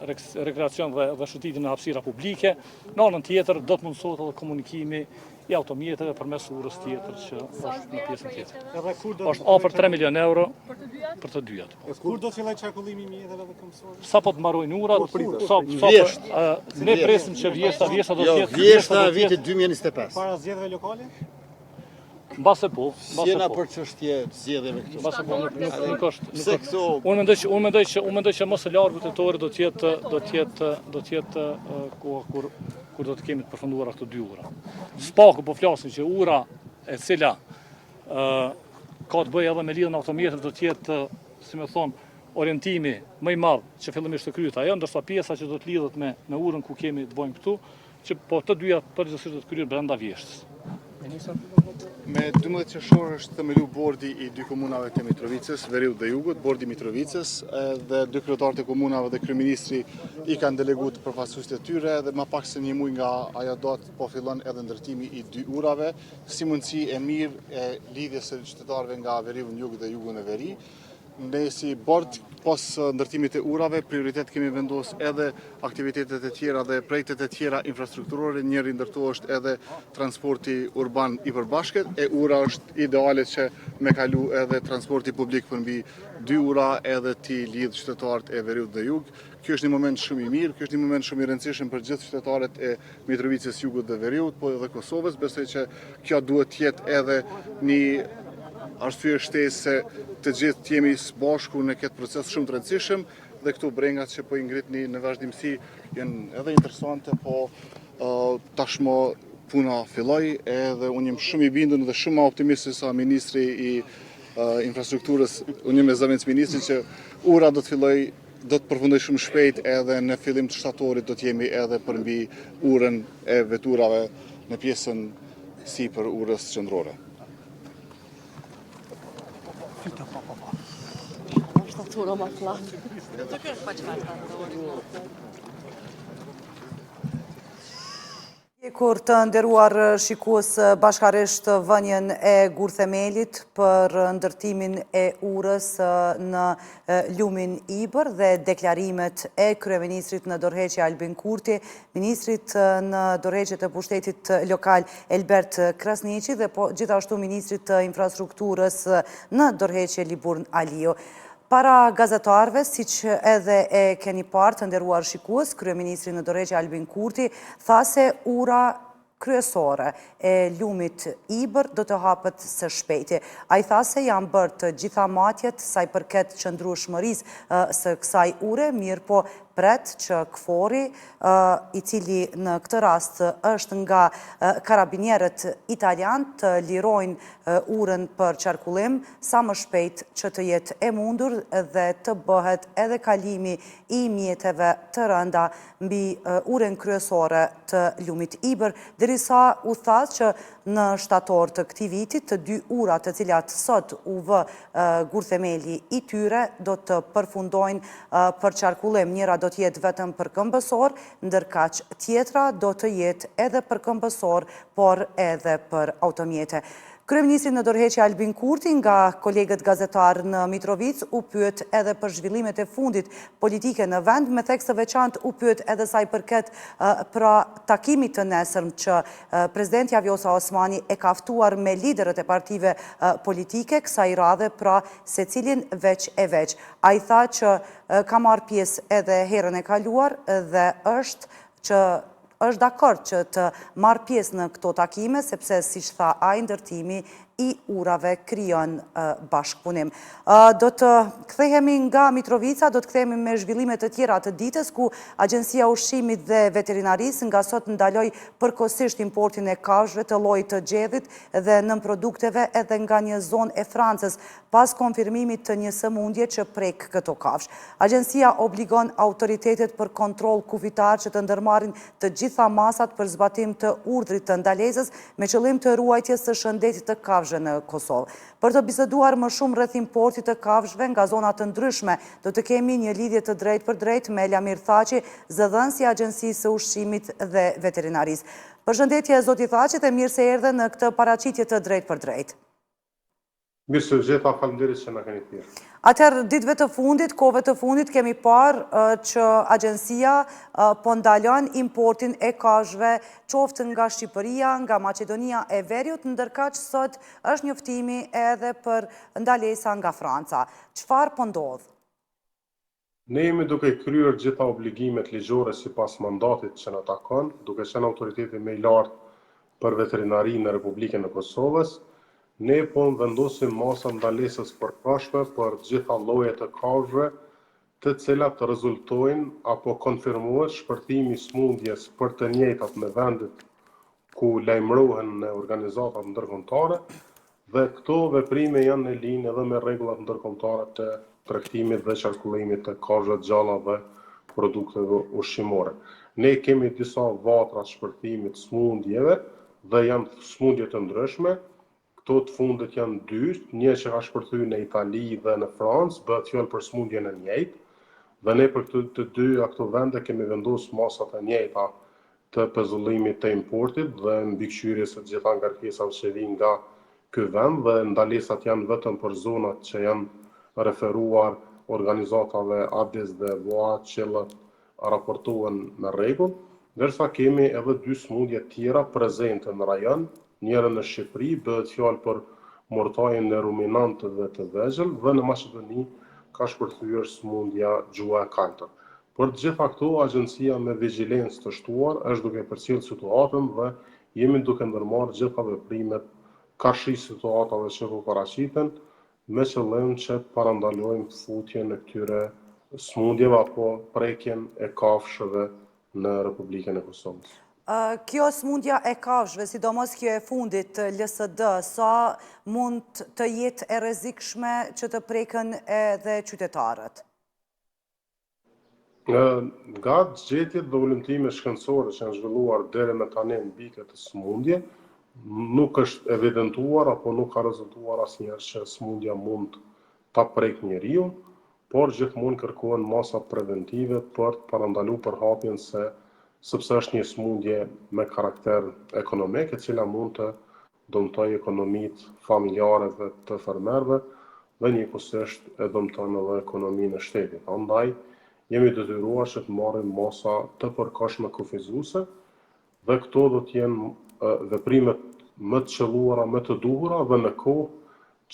rekreacion dhe, dhe shëtitje në hapësira publike. Në anën tjetër do të mundësohet edhe komunikimi i automjeteve përmes urës tjetër që është në pjesën tjetër. Edhe kur do është afër 3 milion euro për të dyjat? Për të dyjat. Po. E kur do të fillojë qarkullimi i mjeteve dhe këmbësorëve? Sapo të mbarojnë urat, sa sa ne presim që vjeshta, vjeshta do të jo, jetë vjeshta e vitit 2025. Para zgjedhjeve lokale? Mbase po, mbase po. S'jena për çështje të zgjedhjeve këtu. Mbase po, nuk nuk nuk është, nuk është. Këto... Unë mendoj që unë mendoj që unë mendoj që më së largu tetori do të jetë do të jetë do të jetë koha kur kur do të kemi të përfunduara këto dy ura. Së paku po flasim që ura e cila ë ka të bëjë edhe me lidhjen e automjeteve do të jetë, si me thonë, orientimi më i madh që fillimisht të kryhet ajo, ndërsa pjesa që do të lidhet me me urën ku kemi të bëjmë këtu, Që po të dyja përgjithësisht do të kryhen brenda vjeshtës. Me 12 qershor është themelu bordi i dy komunave të Mitrovicës, Veriut dhe Jugut, bordi i Mitrovicës, dhe dy kryetarët e komunave dhe kryeministri i kanë delegu të përfaqësuesit e tyre dhe ma pak se një muaj nga ajo datë po fillon edhe ndërtimi i dy urave, si mundësi e mirë e lidhjes së qytetarëve nga veriu në jug dhe jugu në veri. Ne si bord, pos ndërtimit të urave, prioritet kemi vendos edhe aktivitetet e tjera dhe projektet e tjera infrastrukturore, njëri ndër to është edhe transporti urban i përbashkët, e ura është ideale që me kalu edhe transporti publik përmbi dy ura edhe t'i lidhë qytetarët e veriut dhe jug. Kjo është një moment shumë i mirë, kjo është një moment shumë i rëndësishëm për gjithë qytetarët e Mitrovicës, Jugut dhe Veriut, po edhe Kosovës. Besoj që kjo duhet të jetë edhe një arsye shtesë se të gjithë të jemi së bashku në këtë proces shumë të rëndësishëm dhe këto brengat që po i ngritni në vazhdimësi janë edhe interesante, po tashmë puna filloi edhe unë jam shumë i bindur dhe shumë më optimist se sa ministri i infrastrukturës, unë jam me zëvendësministrin që ura do të fillojë do të përfundojë shumë shpejt edhe në fillim të shtatorit do të jemi edhe përmbi urën e veturave në pjesën sipër urës qendrore. Shtatora ma plan. Do të kërë pa qëfar shtatora. Kur të nderuar shikues bashkarisht vënien e gurthemelit për ndërtimin e urës në lumin Ibër dhe deklarimet e kryeministrit në dorëheqje Albin Kurti, ministrit në dorëheqje të pushtetit lokal Elbert Krasniqi dhe po gjithashtu ministrit të infrastrukturës në dorëheqje Liburn Aliu. Para gazetarëve, siç edhe e keni parë të nderuar shikues, kryeministri në dorëheqje Albin Kurti tha se ura kryesore e lumit Ibër do të hapet së shpejti. Ai tha se janë bërë të gjitha matjet sa i përket qëndrueshmërisë së kësaj ure, mirëpo pret që KFOR-i, i cili në këtë rast është nga karabinierët italianë të lirojnë urën për qarkullim sa më shpejt që të jetë e mundur dhe të bëhet edhe kalimi i mjeteve të rënda mbi urën kryesore të lumit Ibër, derisa u tha që në shtator të këtij viti të dy urat të cilat sot u vë gurthemeli i tyre do të përfundojnë për qarkullim. Njëra do të jetë vetëm për këmbësorë, ndërkaq tjetra do të jetë edhe për këmbësorë, por edhe për automjete. Kryeministri në dorëheqje Albin Kurti nga kolegët gazetarë në Mitrovicë u pyet edhe për zhvillimet e fundit politike në vend, me theks të veçantë u pyet edhe sa i përket pra takimit të nesërm që Presidentja Vjosa Osmani e ka ftuar me liderët e partive politike, kësaj radhe pra secilin veç e veç. Ai tha që ka marrë pjesë edhe herën e kaluar dhe është që është dakord që të marrë pjesë në këto takime, sepse siç tha ai ndërtimi i urave krijon bashkëpunim. Do të kthehemi nga Mitrovica, do të kthehemi me zhvillime të tjera të ditës, ku Agjencia e Ushqimit dhe Veterinarisë nga sot ndaloi përkohësisht importin e kafshëve të llojit të gjedhit dhe nënprodukteve edhe nga një zonë e Francës, pas konfirmimit të një sëmundje që prek këto kafshë. Agjencia obligon autoritetet për kontroll kufitar që të ndërmarrin të gjitha masat për zbatim të urdhrit të ndalesës me qëllim të ruajtjes së shëndetit të kafshëve në Kosovë. Për të biseduar më shumë rreth importit të kafshëve nga zona të ndryshme, do të kemi një lidhje të drejtpërdrejtë me Lamir Thaçi, zëdhënës i Agjencisë së Ushqimit dhe Veterinarisë. Përshëndetje zoti Thaçi dhe mirë se erdhe në këtë paraqitje të drejtpërdrejtë. Mirë se ju gjeta, faleminderit që na keni thirrë. Atëherë, ditëve të fundit, kohëve të fundit, kemi parë që agjencia po ndalon importin e kafshëve qoftë nga Shqipëria, nga Maqedonia e Veriut, ndërkaq sot është njoftimi edhe për ndalesa nga Franca. Çfarë po ndodh? Ne jemi duke kryer gjitha obligimet ligjore sipas mandatit që na takon, duke qenë autoriteti më i lartë për veterinari në Republikën e Kosovës, ne po vendosim masa ndalesës përkohshme për gjitha llojet e kafshëve të cilat rezultojnë apo konfirmohet shpërthimi i sëmundjes për të njëjtat në vendet ku lajmërohen në organizatat ndërkombëtare dhe këto veprime janë në linjë edhe me rregullat ndërkombëtare të tregtimit dhe qarkullimit të kafshëve të gjalla dhe produkteve ushqimore. Ne kemi disa vatra të shpërthimit të sëmundjeve dhe janë sëmundje të ndryshme. Këto të fundit janë dy, një që ka shpërthyer në Itali dhe në Francë, bëhet fjalë për sëmundjen e njëjtë dhe ne për këtë të dyja këto vende kemi vendosur masa të njëjta të pezullimit të importit dhe mbikëqyrjes së të gjitha ngarkesave që vijnë nga ky vend dhe ndalesat janë vetëm për zonat që janë referuar organizatave ADIS dhe VOA të cilat raportohen me rregull, ndërsa kemi edhe dy sëmundje tjera prezente në rajon, njërën në Shqipëri, bëhet fjalë për murtajën e ruminantëve të vegjël dhe në Maqedoni ka shpërthyer sëmundja gjuha e kaltër. Për të gjitha këto, agjencia me vigjilencë të shtuar është duke përcjellë situatën dhe jemi duke ndërmarrë gjitha veprimet karshi situatave që po paraqiten me qëllim që të parandalojmë futjen e këtyre sëmundjeve apo prekjen e kafshëve në Republikën e Kosovës. Kjo sëmundja e kafshëve, sidomos kjo e fundit, LSD, sa mund të jetë e rrezikshme që të preken edhe qytetarët? Nga gjetjet dhe hulumtimet shkencore që janë zhvilluar deri më tani mbi këtë sëmundje, nuk është evidentuar apo nuk ka rezultuar asnjëherë që sëmundja mund ta prekë njeriun, por gjithmonë kërkohen masa preventive për të parandaluar përhapjen se. sepse është një sëmundje me karakter ekonomik e cila mund të dëmtojë ekonomitë familjare dhe të fermerëve dhe njëkohësisht e dëmton edhe ekonominë e shtetit. Andaj, jemi detyruar që të marrim masa të përkohshme kufizuese dhe këto do të jenë veprimet më të qëlluara, më të duhura dhe në kohë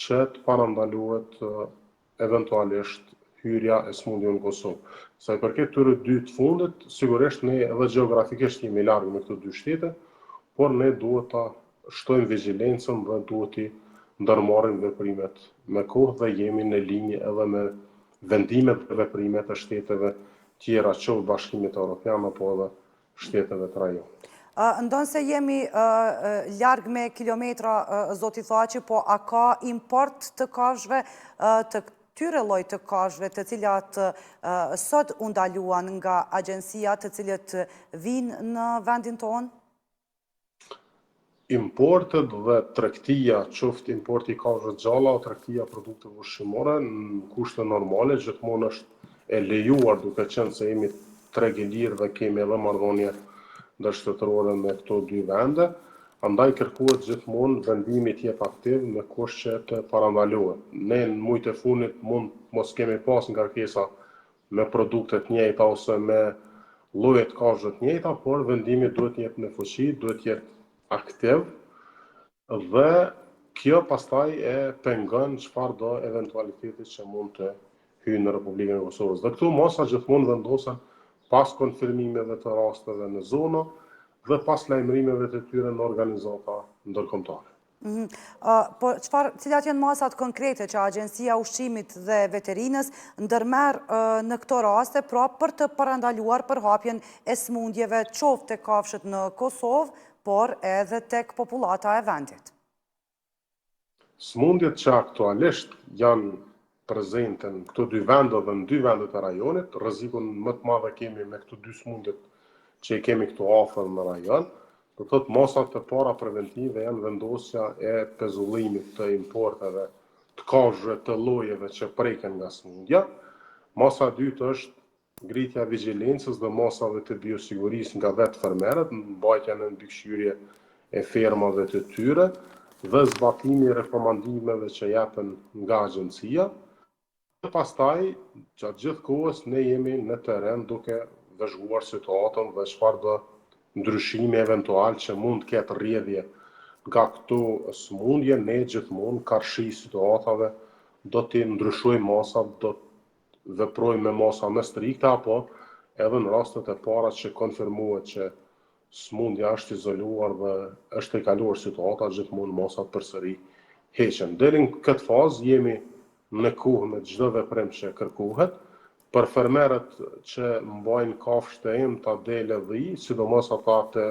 që të parandalohet eventualisht hyrja e sëmundjeve në Kosovë. Sa i përket këtyre dy të fundit, sigurisht ne edhe gjeografikisht jemi larg me këto dy shtete, por ne duhet ta shtojmë vigjilencën dhe duhet t'i ndërmarrim veprimet me kohë dhe jemi në linjë edhe me vendimet dhe veprimet e shteteve tjera, qoftë Bashkimit Evropian apo edhe shteteve të rajonit. Ndonëse jemi larg me kilometra, zoti Thaçi, po a ka import të kafshëve, të këtyre lloj të kafshëve të cilat sot u ndaluan nga agjencia të cilët vijnë në vendin tonë? Importet dhe tregtia, qoftë importi i kafshëve të gjalla o tregtia e produkteve ushqimore, në kushte normale gjithmonë është e lejuar duke qenë se jemi treg i lirë dhe kemi edhe marrëdhënie ndërshtetërore me këto dy vende, andaj kërkohet gjithmonë vendimi të jetë aktiv me kusht që të parandalohet. Ne në muajt e fundit mund mos kemi pas ngarkesa me produkte të njëjta ose me lloje të kafshëve të njëjta, por vendimi duhet të jetë në fuqi, duhet të jetë aktiv dhe kjo pastaj e pengon çfarëdo eventualiteti që mund të hyjë në Republikën e Kosovës. Dhe këto masa gjithmonë vendosen pas konfirmimeve të rasteve në zona dhe pas lajmërimeve të tyre në organizata ndërkombëtare. Mhm. Po çfarë, cilat janë masat konkrete që Agjencia e Ushqimit dhe Veterinës ndërmerr në këto raste, pra për të parandaluar përhapjen e sëmundjeve qoftë tek kafshët në Kosovë, por edhe tek popullata e vendit? Sëmundjet që aktualisht janë prezente në këto dy vende dhe në dy vendet e rajonit, rrezikun më të madh e kemi me këto dy sëmundjet që i kemi këtu afër në rajon, do të thotë masat e para preventive janë vendosja e pezullimit të importeve të kafshëve të llojeve që preken nga sëmundja. Masa e dytë është ngritja e vigjilencës dhe masave të biosigurisë nga vetë fermerët, mbajtja në mbikëqyrje e fermave të tyre dhe zbatimi i rekomandimeve që jepen nga agjencia. Dhe pastaj, gjatë gjithë kohës ne jemi në terren duke vëzhguar situatën dhe çfarëdo ndryshimi eventual që mund të ketë rrjedhje nga këto sëmundje, ne gjithmonë karshi situatave do t'i ndryshojmë masat, do veprojmë me masa më strikte apo edhe në rastet e para që konfirmohet që sëmundja është izoluar dhe është tejkaluar situata, gjithmonë masat përsëri heqen. Deri në këtë fazë jemi në kohë me çdo veprim që kërkohet. Për fermerët që mbajnë kafshë të imta, dele, dhi, sidomos ata të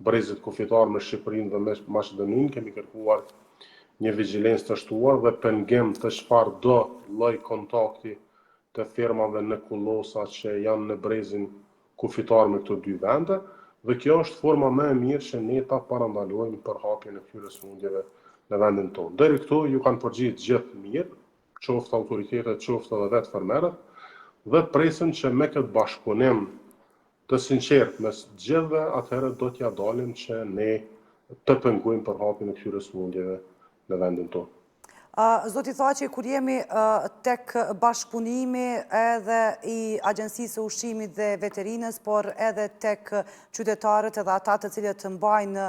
brezit kufitar me Shqipërinë dhe me Maqedoninë, kemi kërkuar një vigjilencë të shtuar dhe pengim të çfarëdo lloj kontakti të fermave në kullosa që janë në brezin kufitar me këto dy vende dhe kjo është forma më e mirë që ne ta parandalojmë përhapjen e këtyre sëmundjeve në vendin tonë. Deri këtu ju kanë përgjigjë të gjithë mirë, qoftë autoritetet, qoftë edhe vetë fermerët dhe presim që me këtë bashkëpunim të sinqertë mes të gjithëve, atëherë do t'ia dalim që ne të pengojmë përhapjen e këtyre sëmundjeve në vendin tonë. Zoti Thaçi, kur jemi tek bashkëpunimi edhe i Agjencisë së Ushqimit dhe Veterinës, por edhe tek qytetarët edhe ata të cilët mbajnë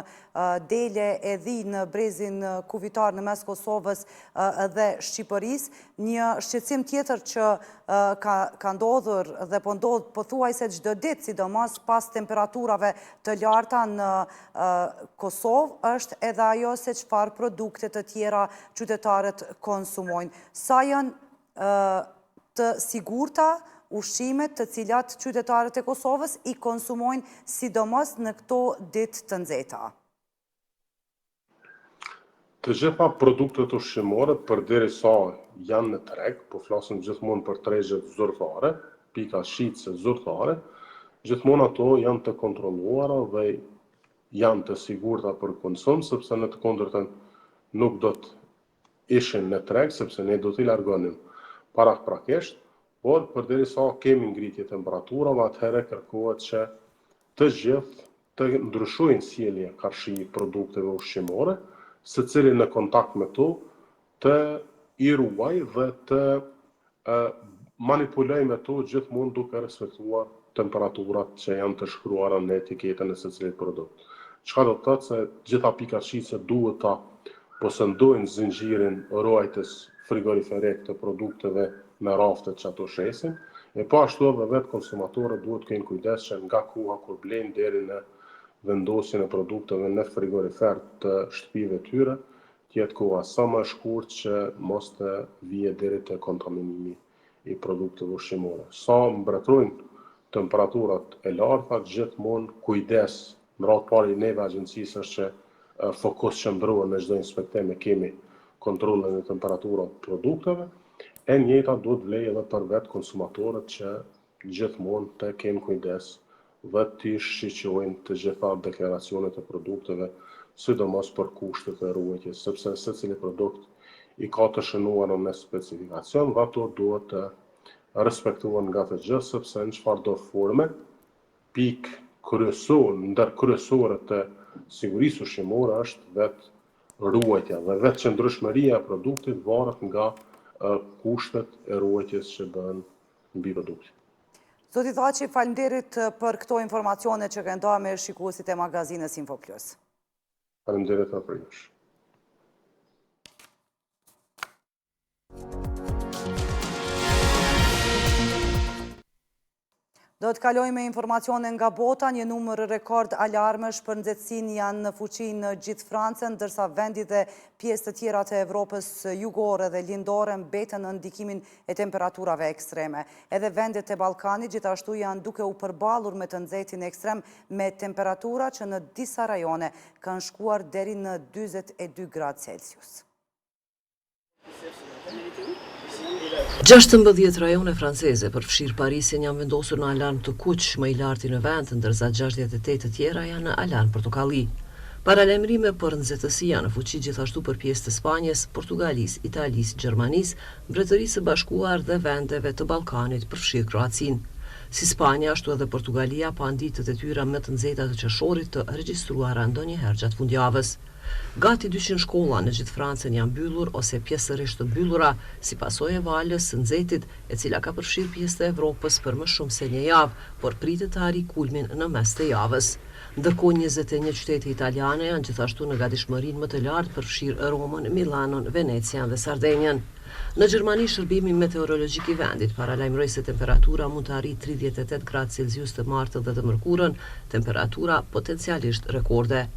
dele e dhi në brezin kufitar në mes Kosovës dhe Shqipërisë, një shqetësim tjetër që ka ka ndodhur dhe po ndodh pothuajse çdo ditë, sidomos pas temperaturave të larta në Kosovë, është edhe ajo se çfarë produkte të tjera qytetarët konsumojnë. Sa janë të sigurta ushqimet të cilat qytetarët e Kosovës i konsumojnë sidomos në këto ditë të nxehta? Të gjitha produktet ushqimore përderisa janë në treg, po flasim gjithmonë për tregjet zyrtare, pika shitëse zyrtare, gjithmonë ato janë të kontrolluara dhe janë të sigurta për konsum, sepse në të kundërtën nuk do të ishin në treg, sepse ne do t'i largonim paraprakisht, por përderisa kemi ngritje temperaturave, atëherë kërkohet që. të gjithë të ndryshojnë sjellje karshi produkteve ushqimore, secili në kontakt me to, të i ruajë dhe të manipulojë me to gjithmonë duke respektuar temperaturat që janë të shkruara në etiketën e secilit produkt. Çka do të thotë se gjitha pikat shitëse duhet ta posedojnë zinxhirin ruajtës frigoriferik të produkteve në raftet që ato shesin, e po ashtu edhe vetë konsumatorët duhet të kenë kujdes që nga koha kur blejnë deri në vendosjen e produkteve në frigorifer të shtëpive të tyre, të jetë koha sa më e shkurtë që mos të vijë deri te kontaminimi i produkteve ushqimore. Sa mbretërojnë temperaturat e larta, gjithmonë kujdes, në radhë të parë i neve agjencisë është që fokus qendror në çdo inspektim e kemi kontrollin e temperaturave të produkteve, e njëjta duhet të vlejë edhe për vetë konsumatorët që gjithmonë të kenë kujdes dhe t'i shiqojnë të gjitha deklaracionet e produkteve, sidomos për kushtet e ruajtjes, sepse secili produkt i ka të shënuara në specifikacion dhe ato duhet të respektohen nga të gjithë, sepse në çfarëdo forme, pikë kryesore, ndër kryesoret të sigurisë ushqimore është vetë ruajtja dhe vetë qëndrueshmëria e produktit varet nga kushtet e ruajtjes që bëhen mbi produktin. Zoti Thaçi, faleminderit për këto informacione që ke nda me shikuesit e magazinës Info Plus. Faleminderit edhe prej jush. Do të kalojmë me informacione nga bota, një numër rekord alarmesh për nxehtësinë janë në fuqi në gjithë Francën, ndërsa vendi dhe pjesë të tjera të Evropës jugore dhe lindore mbeten në ndikimin e temperaturave ekstreme. Edhe vendet e Ballkanit gjithashtu janë duke u përballur me të nxehtin ekstrem me temperatura që në disa rajone kanë shkuar deri në 42 gradë Celsius. 16 rajone franceze, përfshirë Parisin, janë vendosur në alarm të kuq, më i larti në vend, ndërsa 68 të tjera janë në alarm portokalli. Paralajmërime për nxehtësi janë në fuqi gjithashtu për pjesë të Spanjës, Portugalisë, Italisë, Gjermanisë, Mbretërisë së Bashkuar dhe vendeve të Ballkanit, përfshirë Kroacinë. Si Spanja, ashtu edhe Portugalia panë ditët e tyre më të nxehta të qershorit të regjistruara ndonjëherë gjatë fundjavës. Gati 200 shkolla në gjithë Francën janë mbyllur ose pjesërisht të mbyllura si pasojë e valës së nxehtit, e cila ka përfshirë pjesë të Evropës për më shumë se një javë, por pritet të arrijë kulmin në mes të javës. Ndërkohë 21 qytete italiane janë gjithashtu në gatishmërinë më të lartë përfshirë Romën, Milanon, Venecian dhe Sardenjën. Në Gjermani, shërbimi meteorologjik i vendit paralajmëroi se temperatura mund të arrijë 38 gradë Celsius të martën dhe të mërkurën, temperatura potencialisht rekorde.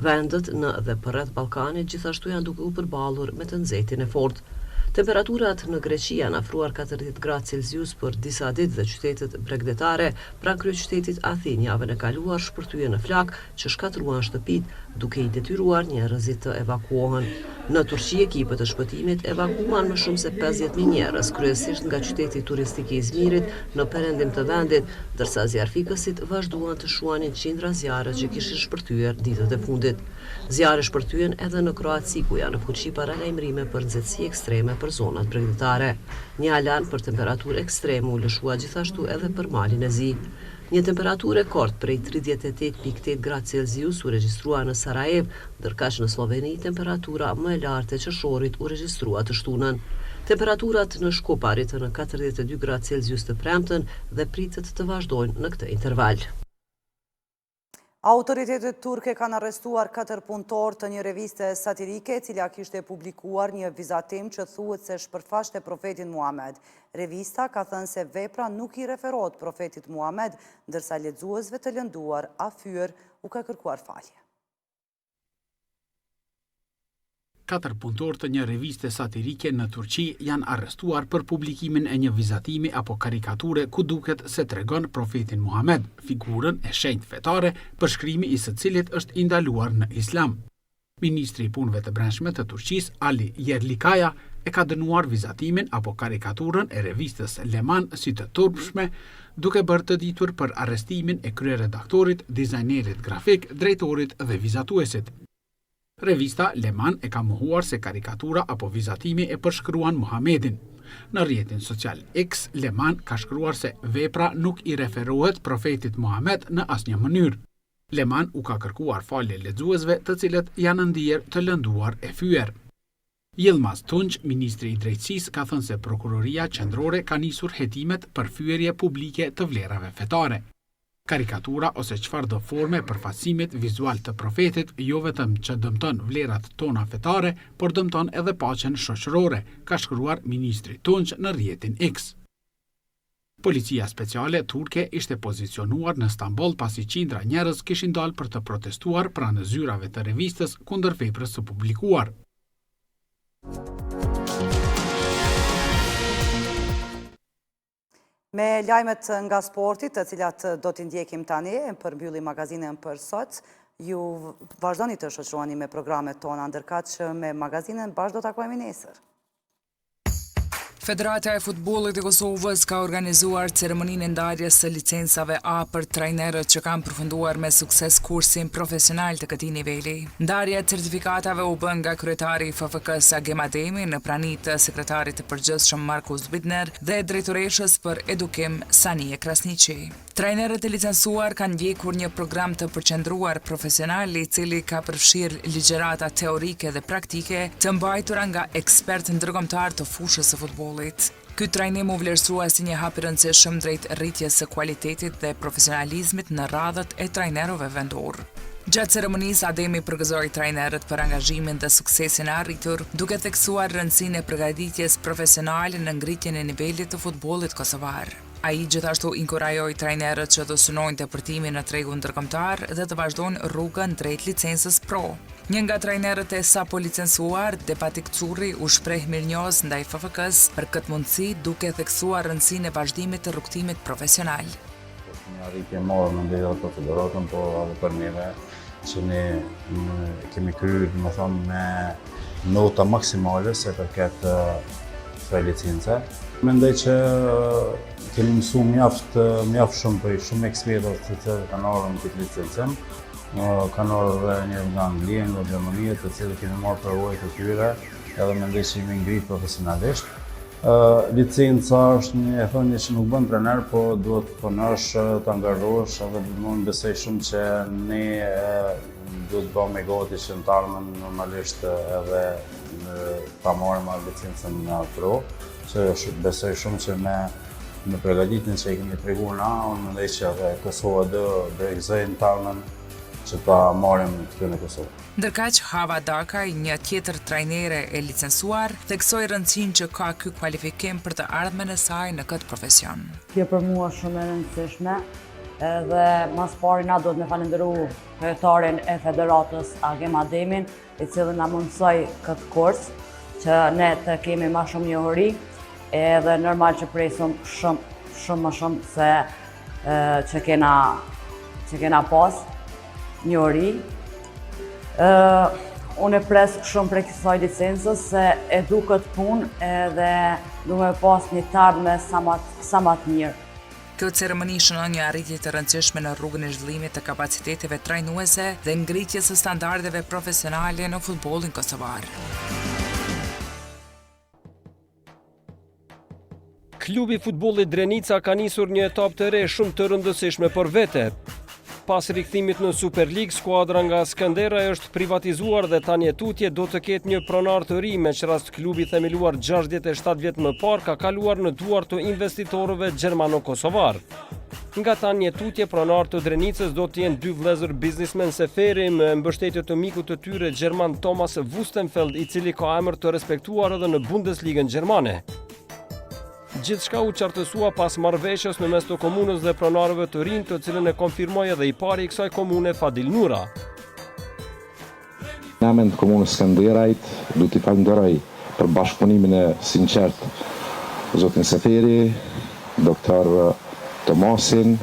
Vendet në dhe përreth Ballkanit gjithashtu janë duke u përballur me të nxehtin e fortë. Temperaturat në Greqi janë afruar 40 gradë Celsius për disa ditë dhe qytetet bregdetare pranë kryeqytetit Athinë javën e kaluar shpërthyen në flakë që shkatërruan shtëpitë, duke i detyruar njerëzit të evakuohen. Në Turqi, ekipet e shpëtimit evakuuan më shumë se 50.000 njerëz, kryesisht nga qyteti turistik i Izmirit në perëndim të vendit, ndërsa zjarrfikësit vazhduan të shuanin qindra zjarre që kishin shpërthyer ditët e fundit. Zjarre shpërthyen edhe në Kroaci, ku janë në fuqi paralajmërime për nxehtësi ekstreme për zonat bregdetare. Një alarm për temperaturë ekstreme u lëshua gjithashtu edhe për Malin e Zi. Një temperaturë rekord prej 38.8 gradë Celsius u regjistrua në Sarajevë, ndërkaq në Slloveni temperatura më e lartë e qershorit u regjistrua të shtunën. Temperaturat në Shkup arritën në 42 gradë Celsius të premten dhe pritet të vazhdojnë në këtë interval. Autoritetet turke kanë arrestuar 4 punëtorë të një reviste satirike, e cila kishte publikuar një vizatim që thuhet se shpërfaqte profetin Muhamed. Revista ka thënë se vepra nuk i referohet profetit Muhamed, ndërsa lexuesve të lënduar a fyer u ka kërkuar falje. Katër punëtorë të një reviste satirike në Turqi janë arrestuar për publikimin e një vizatimi apo karikature ku duket se tregon profetin Muhamed, figurën e shenjtë fetare, përshkrimi i së cilit është i ndaluar në Islam. Ministri i Punëve të Brendshme të Turqisë, Ali Yerlikaya, e ka dënuar vizatimin apo karikaturën e revistës Leman si të turpshme, duke bërë të ditur për arrestimin e kryeredaktorit, dizajnerit grafik, drejtorit dhe vizatuesit. Revista Leman e ka mohuar se karikatura apo vizatimi e përshkruan Muhamedin. Në rrjetin social X, Lehmann ka shkruar se vepra nuk i referohet profetit Muhamed në asnjë mënyrë. Lehmann u ka kërkuar falje lexuesve të cilët janë ndier të lënduar e fyer. Yilmaz Tunç, ministri i Drejtësisë, ka thënë se Prokuroria Qendrore ka nisur hetimet për fyerje publike të vlerave fetare. Karikatura ose çfarëdo forme e përfaqësimit vizual të profetit jo vetëm që dëmton vlerat tona fetare, por dëmton edhe paqen shoqërore, ka shkruar ministri Tunç në rrjetin X. Policia speciale turke ishte pozicionuar në Stamboll pasi qindra njerëz kishin dalë për të protestuar pranë zyrave të revistës kundër veprës së publikuar. Me lajmet nga sporti, të cilat do t'i ndjekim tani, e përmbyllim magazinën për sot, ju vazhdoni të shoqëroheni me programet tona, ndërkaq me magazinën bashkë do takohemi nesër. Federata e Futbollit e Kosovës ka organizuar ceremoninë e ndarjes së licencave A për trajnerët që kanë përfunduar me sukses kursin profesional të këtij niveli. Ndarja e certifikatave u bë nga kryetari i FFK-së Agim Ademi në prani të sekretarit të përgjithshëm Markus Widner dhe drejtoreshës për edukim Sanije Krasniqi. Trajnerët e licencuar kanë ndjekur një program të përqendruar profesional i cili ka përfshirë ligjërata teorike dhe praktike të mbajtura nga ekspertë ndërkombëtarë të fushës së futbollit. Ky trajnim u vlerësua si një hap i rëndësishëm drejt rritjes së kualitetit dhe profesionalizmit në radhët e trajnerëve vendorë. Gjatë ceremonisë, Ademi përgëzoi trajnerët për angazhimin dhe suksesin e arritur, duke theksuar rëndësinë e përgatitjes profesionale në ngritjen e nivelit të futbollit kosovar. Ai gjithashtu inkurajoi trajnerët që të synojnë depërtimin në tregun ndërkombëtar dhe të vazhdojnë rrugën drejt licencës Pro. Një nga trajnerët e sapo licencuar, Defatik Curri, u shpreh mirënjohës ndaj FFK-së për këtë mundësi, duke theksuar rëndësinë e vazhdimit të rrugëtimit profesional. Është një arritje e madhe mendoj edhe për federatën, por edhe për neve që ne kemi kryer, domethënë, me nota maksimale sa i përket kësaj licence. Mendoj që kemi mësu mjaft, mjaft shumë prej shumë ekspertëve të cilët kanë ardhur në këtë licencim. Kanë ardhur edhe njerëz nga Anglia, nga Gjermania, të cilët kemi marrë përvojë të tyre, edhe mendoj që jemi ngrit profesionalisht. Licenca është një e thënie që nuk bën trener, po duhet të punosh, të angazhohesh edhe unë besoj shumë që ne duhet të bëhemi gati që në të ardhmen normalisht edhe ta marrim atë licencën në Pro, që besoj shumë që me me përgatitjen që i kemi treguar na, unë mendoj që edhe Kosova do e gëzojë në të ardhmen që ta marrim këtu në Kosovë. Ndërkaq, Hava Dakaj, një tjetër trajnere e licencuar, theksoi rëndësinë që ka ky kualifikim për të ardhmen e saj në këtë profesion. Kjo për mua është shumë e rëndësishme edhe ma s'pari na duhet me falënderu kryetarin e Federatës Agim Ademin, i cili na mundësoi këtë kurs që ne të kemi ma shumë njohuri edhe normal që presim shumë shumë më shumë se që kena që kena pas njohuri. Unë e pres shumë prej kësaj licencës se e du këtë punë edhe du me pas një t'ardhme sa ma, sa ma të mirë. Kjo ceremoni shënon një arritje të rëndësishme në rrugën e zhvillimit të kapaciteteve trajnuese dhe ngritjes së standardeve profesionale në futbollin kosovar. Klubi i futbollit Drenica ka nisur një etapë të re shumë të rëndësishme për vete. Pas rikthimit në Superligë, skuadra nga Skënderaj është privatizuar dhe tani e tutje do të ketë një pronar të ri, me ç'rast klubi i themeluar 67 vjet më parë ka kaluar në duar të investitorëve gjermano-kosovarë. Nga tani e tutje pronarë të Drenicës do të jenë dy vëllezër biznismenë Seferi me mbështetje të mikut të tyre gjerman Thomas Wustenfeld, i cili ka emër të respektuar edhe në Bundesligën gjermane. Gjithçka u qartësua pas marrëveshjes në mes të komunës dhe pronarëve të rinj, të cilën e konfirmoi edhe i pari i kësaj komune Fadil Nura. Në emën të Komunës Skënderajt, du t'i falënderoj për bashkëpunimin e sinqertë zotin Seferi, doktor Tomasin,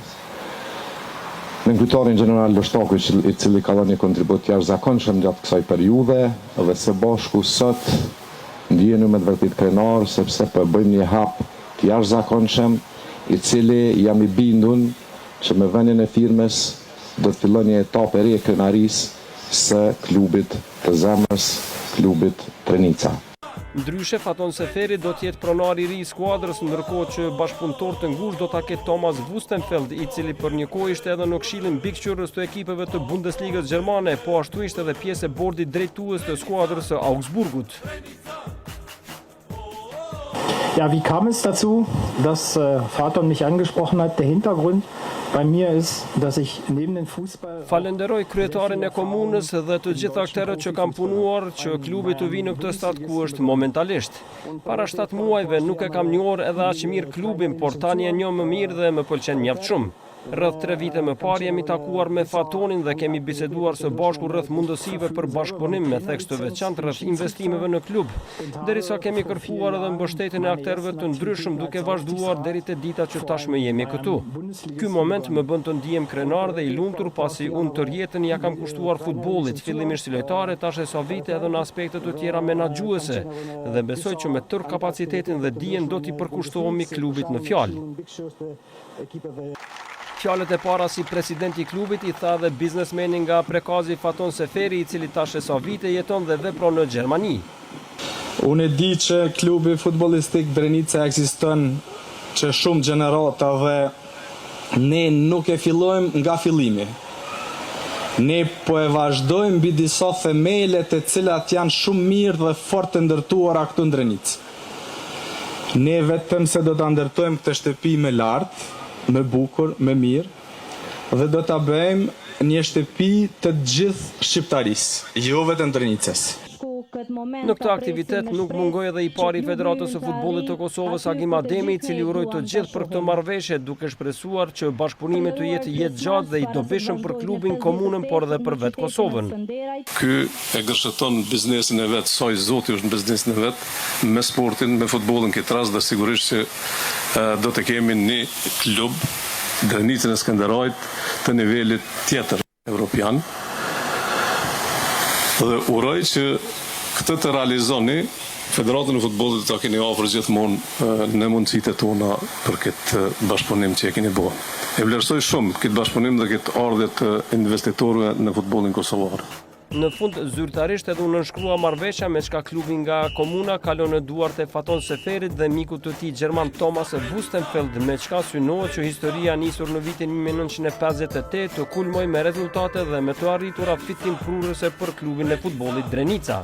nënkryetarin gjeneral Lushtaku i cili ka dhënë një kontribut të jashtëzakonshëm gjatë kësaj periudhe dhe së bashku sot ndjehemi me të vërtetë krenarë sepse po e bëjmë një hap të jashtëzakonshëm i cili jam i bindun që me vënien e firmës do të fillon një etapë e re e krenarisë së klubit të zemrës, klubit Drenica. Ndryshe, Faton Seferi do të jetë pronari i ri i skuadrës, ndërkohë që bashkëpunëtor të ngushtë do ta ketë Thomas Wustenfeld, i cili për një kohë ishte edhe në këshillin mbikëqyrës të ekipeve të Bundesligës gjermane, po ashtu ishte edhe pjesë e bordit drejtues të skuadrës së Augsburgut. Ja, wie kam es dazu, dass äh, Faton mich angesprochen hat? Der Hintergrund bei mir ist, dass ich neben den Fußball Falenderoj kryetarin e komunës dhe të gjithë akterët që kanë punuar që klubi të vijë në këtë stad ku është momentalisht. Para 7 muajve nuk e kam njohur edhe aq mirë klubin, por tani e njoh më mirë dhe më pëlqen mjaft shumë. Rreth tre vite më parë jemi takuar me Fatonin dhe kemi biseduar së bashku rreth mundësive për bashkëpunim me theks të veçantë rreth investimeve në klub, derisa kemi kërkuar edhe mbështetjen e akterëve të ndryshëm duke vazhduar deri te dita që tashmë jemi këtu. Ky moment më bën të ndihem krenar dhe i lumtur pasi unë tërë jetën ia kam kushtuar futbollit, fillimisht si lojtar e tash e sa vite edhe në aspekte të tjera menaxhuese dhe besoj që me tërë kapacitetin dhe dijen do t'i përkushtohemi klubit në fjalë. Fjalët e para si president i klubit i tha edhe biznesmeni nga Prekazi Faton Seferi, i cili tash e sa vite jeton dhe vepron në Gjermani. Unë e di që klubi futbollistik Drenica ekziston që shumë gjenerata dhe ne nuk e fillojmë nga fillimi. Ne po e vazhdojmë mbi disa themele të cilat janë shumë mirë dhe fort të ndërtuara këtu në Drenicë. Ne vetëm se do ta ndërtojmë këtë shtëpi më lart, më bukur, më mirë dhe do ta bëjmë një shtëpi të gjithë shqiptarisë, jo vetëm Drenicës. Në këtë aktivitet nuk mungoi edhe i pari i Federatës së Futbollit të Kosovës, Agim Ademi, i cili uroi të gjithë për këtë marrëveshje, duke shpresuar që bashkëpunimi të jetë jetëgjatë dhe i dobishëm për klubin, komunën, por edhe për vetë Kosovën. Ky e gërsheton biznesin e vet, sa i zoti është në biznesin e vet, me sportin, me futbollin këtë rast dhe sigurisht që do të kemi një klub, Drenicën e Skënderajt, të nivelit tjetër evropian dhe uroj që këtë të realizoni, Federatën e Futbollit do ta keni afër gjithmonë në mundësitë tona për këtë bashkëpunim që e keni bo. E vlerësoj shumë këtë bashkëpunim dhe këtë ardhje të investitorëve në futbollin kosovar. Në fund, zyrtarisht edhe u nënshkrua marrëveshja me çka klubi nga komuna kalon në duart e Faton Seferit dhe mikut të tij gjerman Thomas Wustenfeld, me çka synohet që historia nisur në vitin 1958 të kulmojë me rezultate dhe me të arritura fitimprurëse për klubin e futbollit Drenica.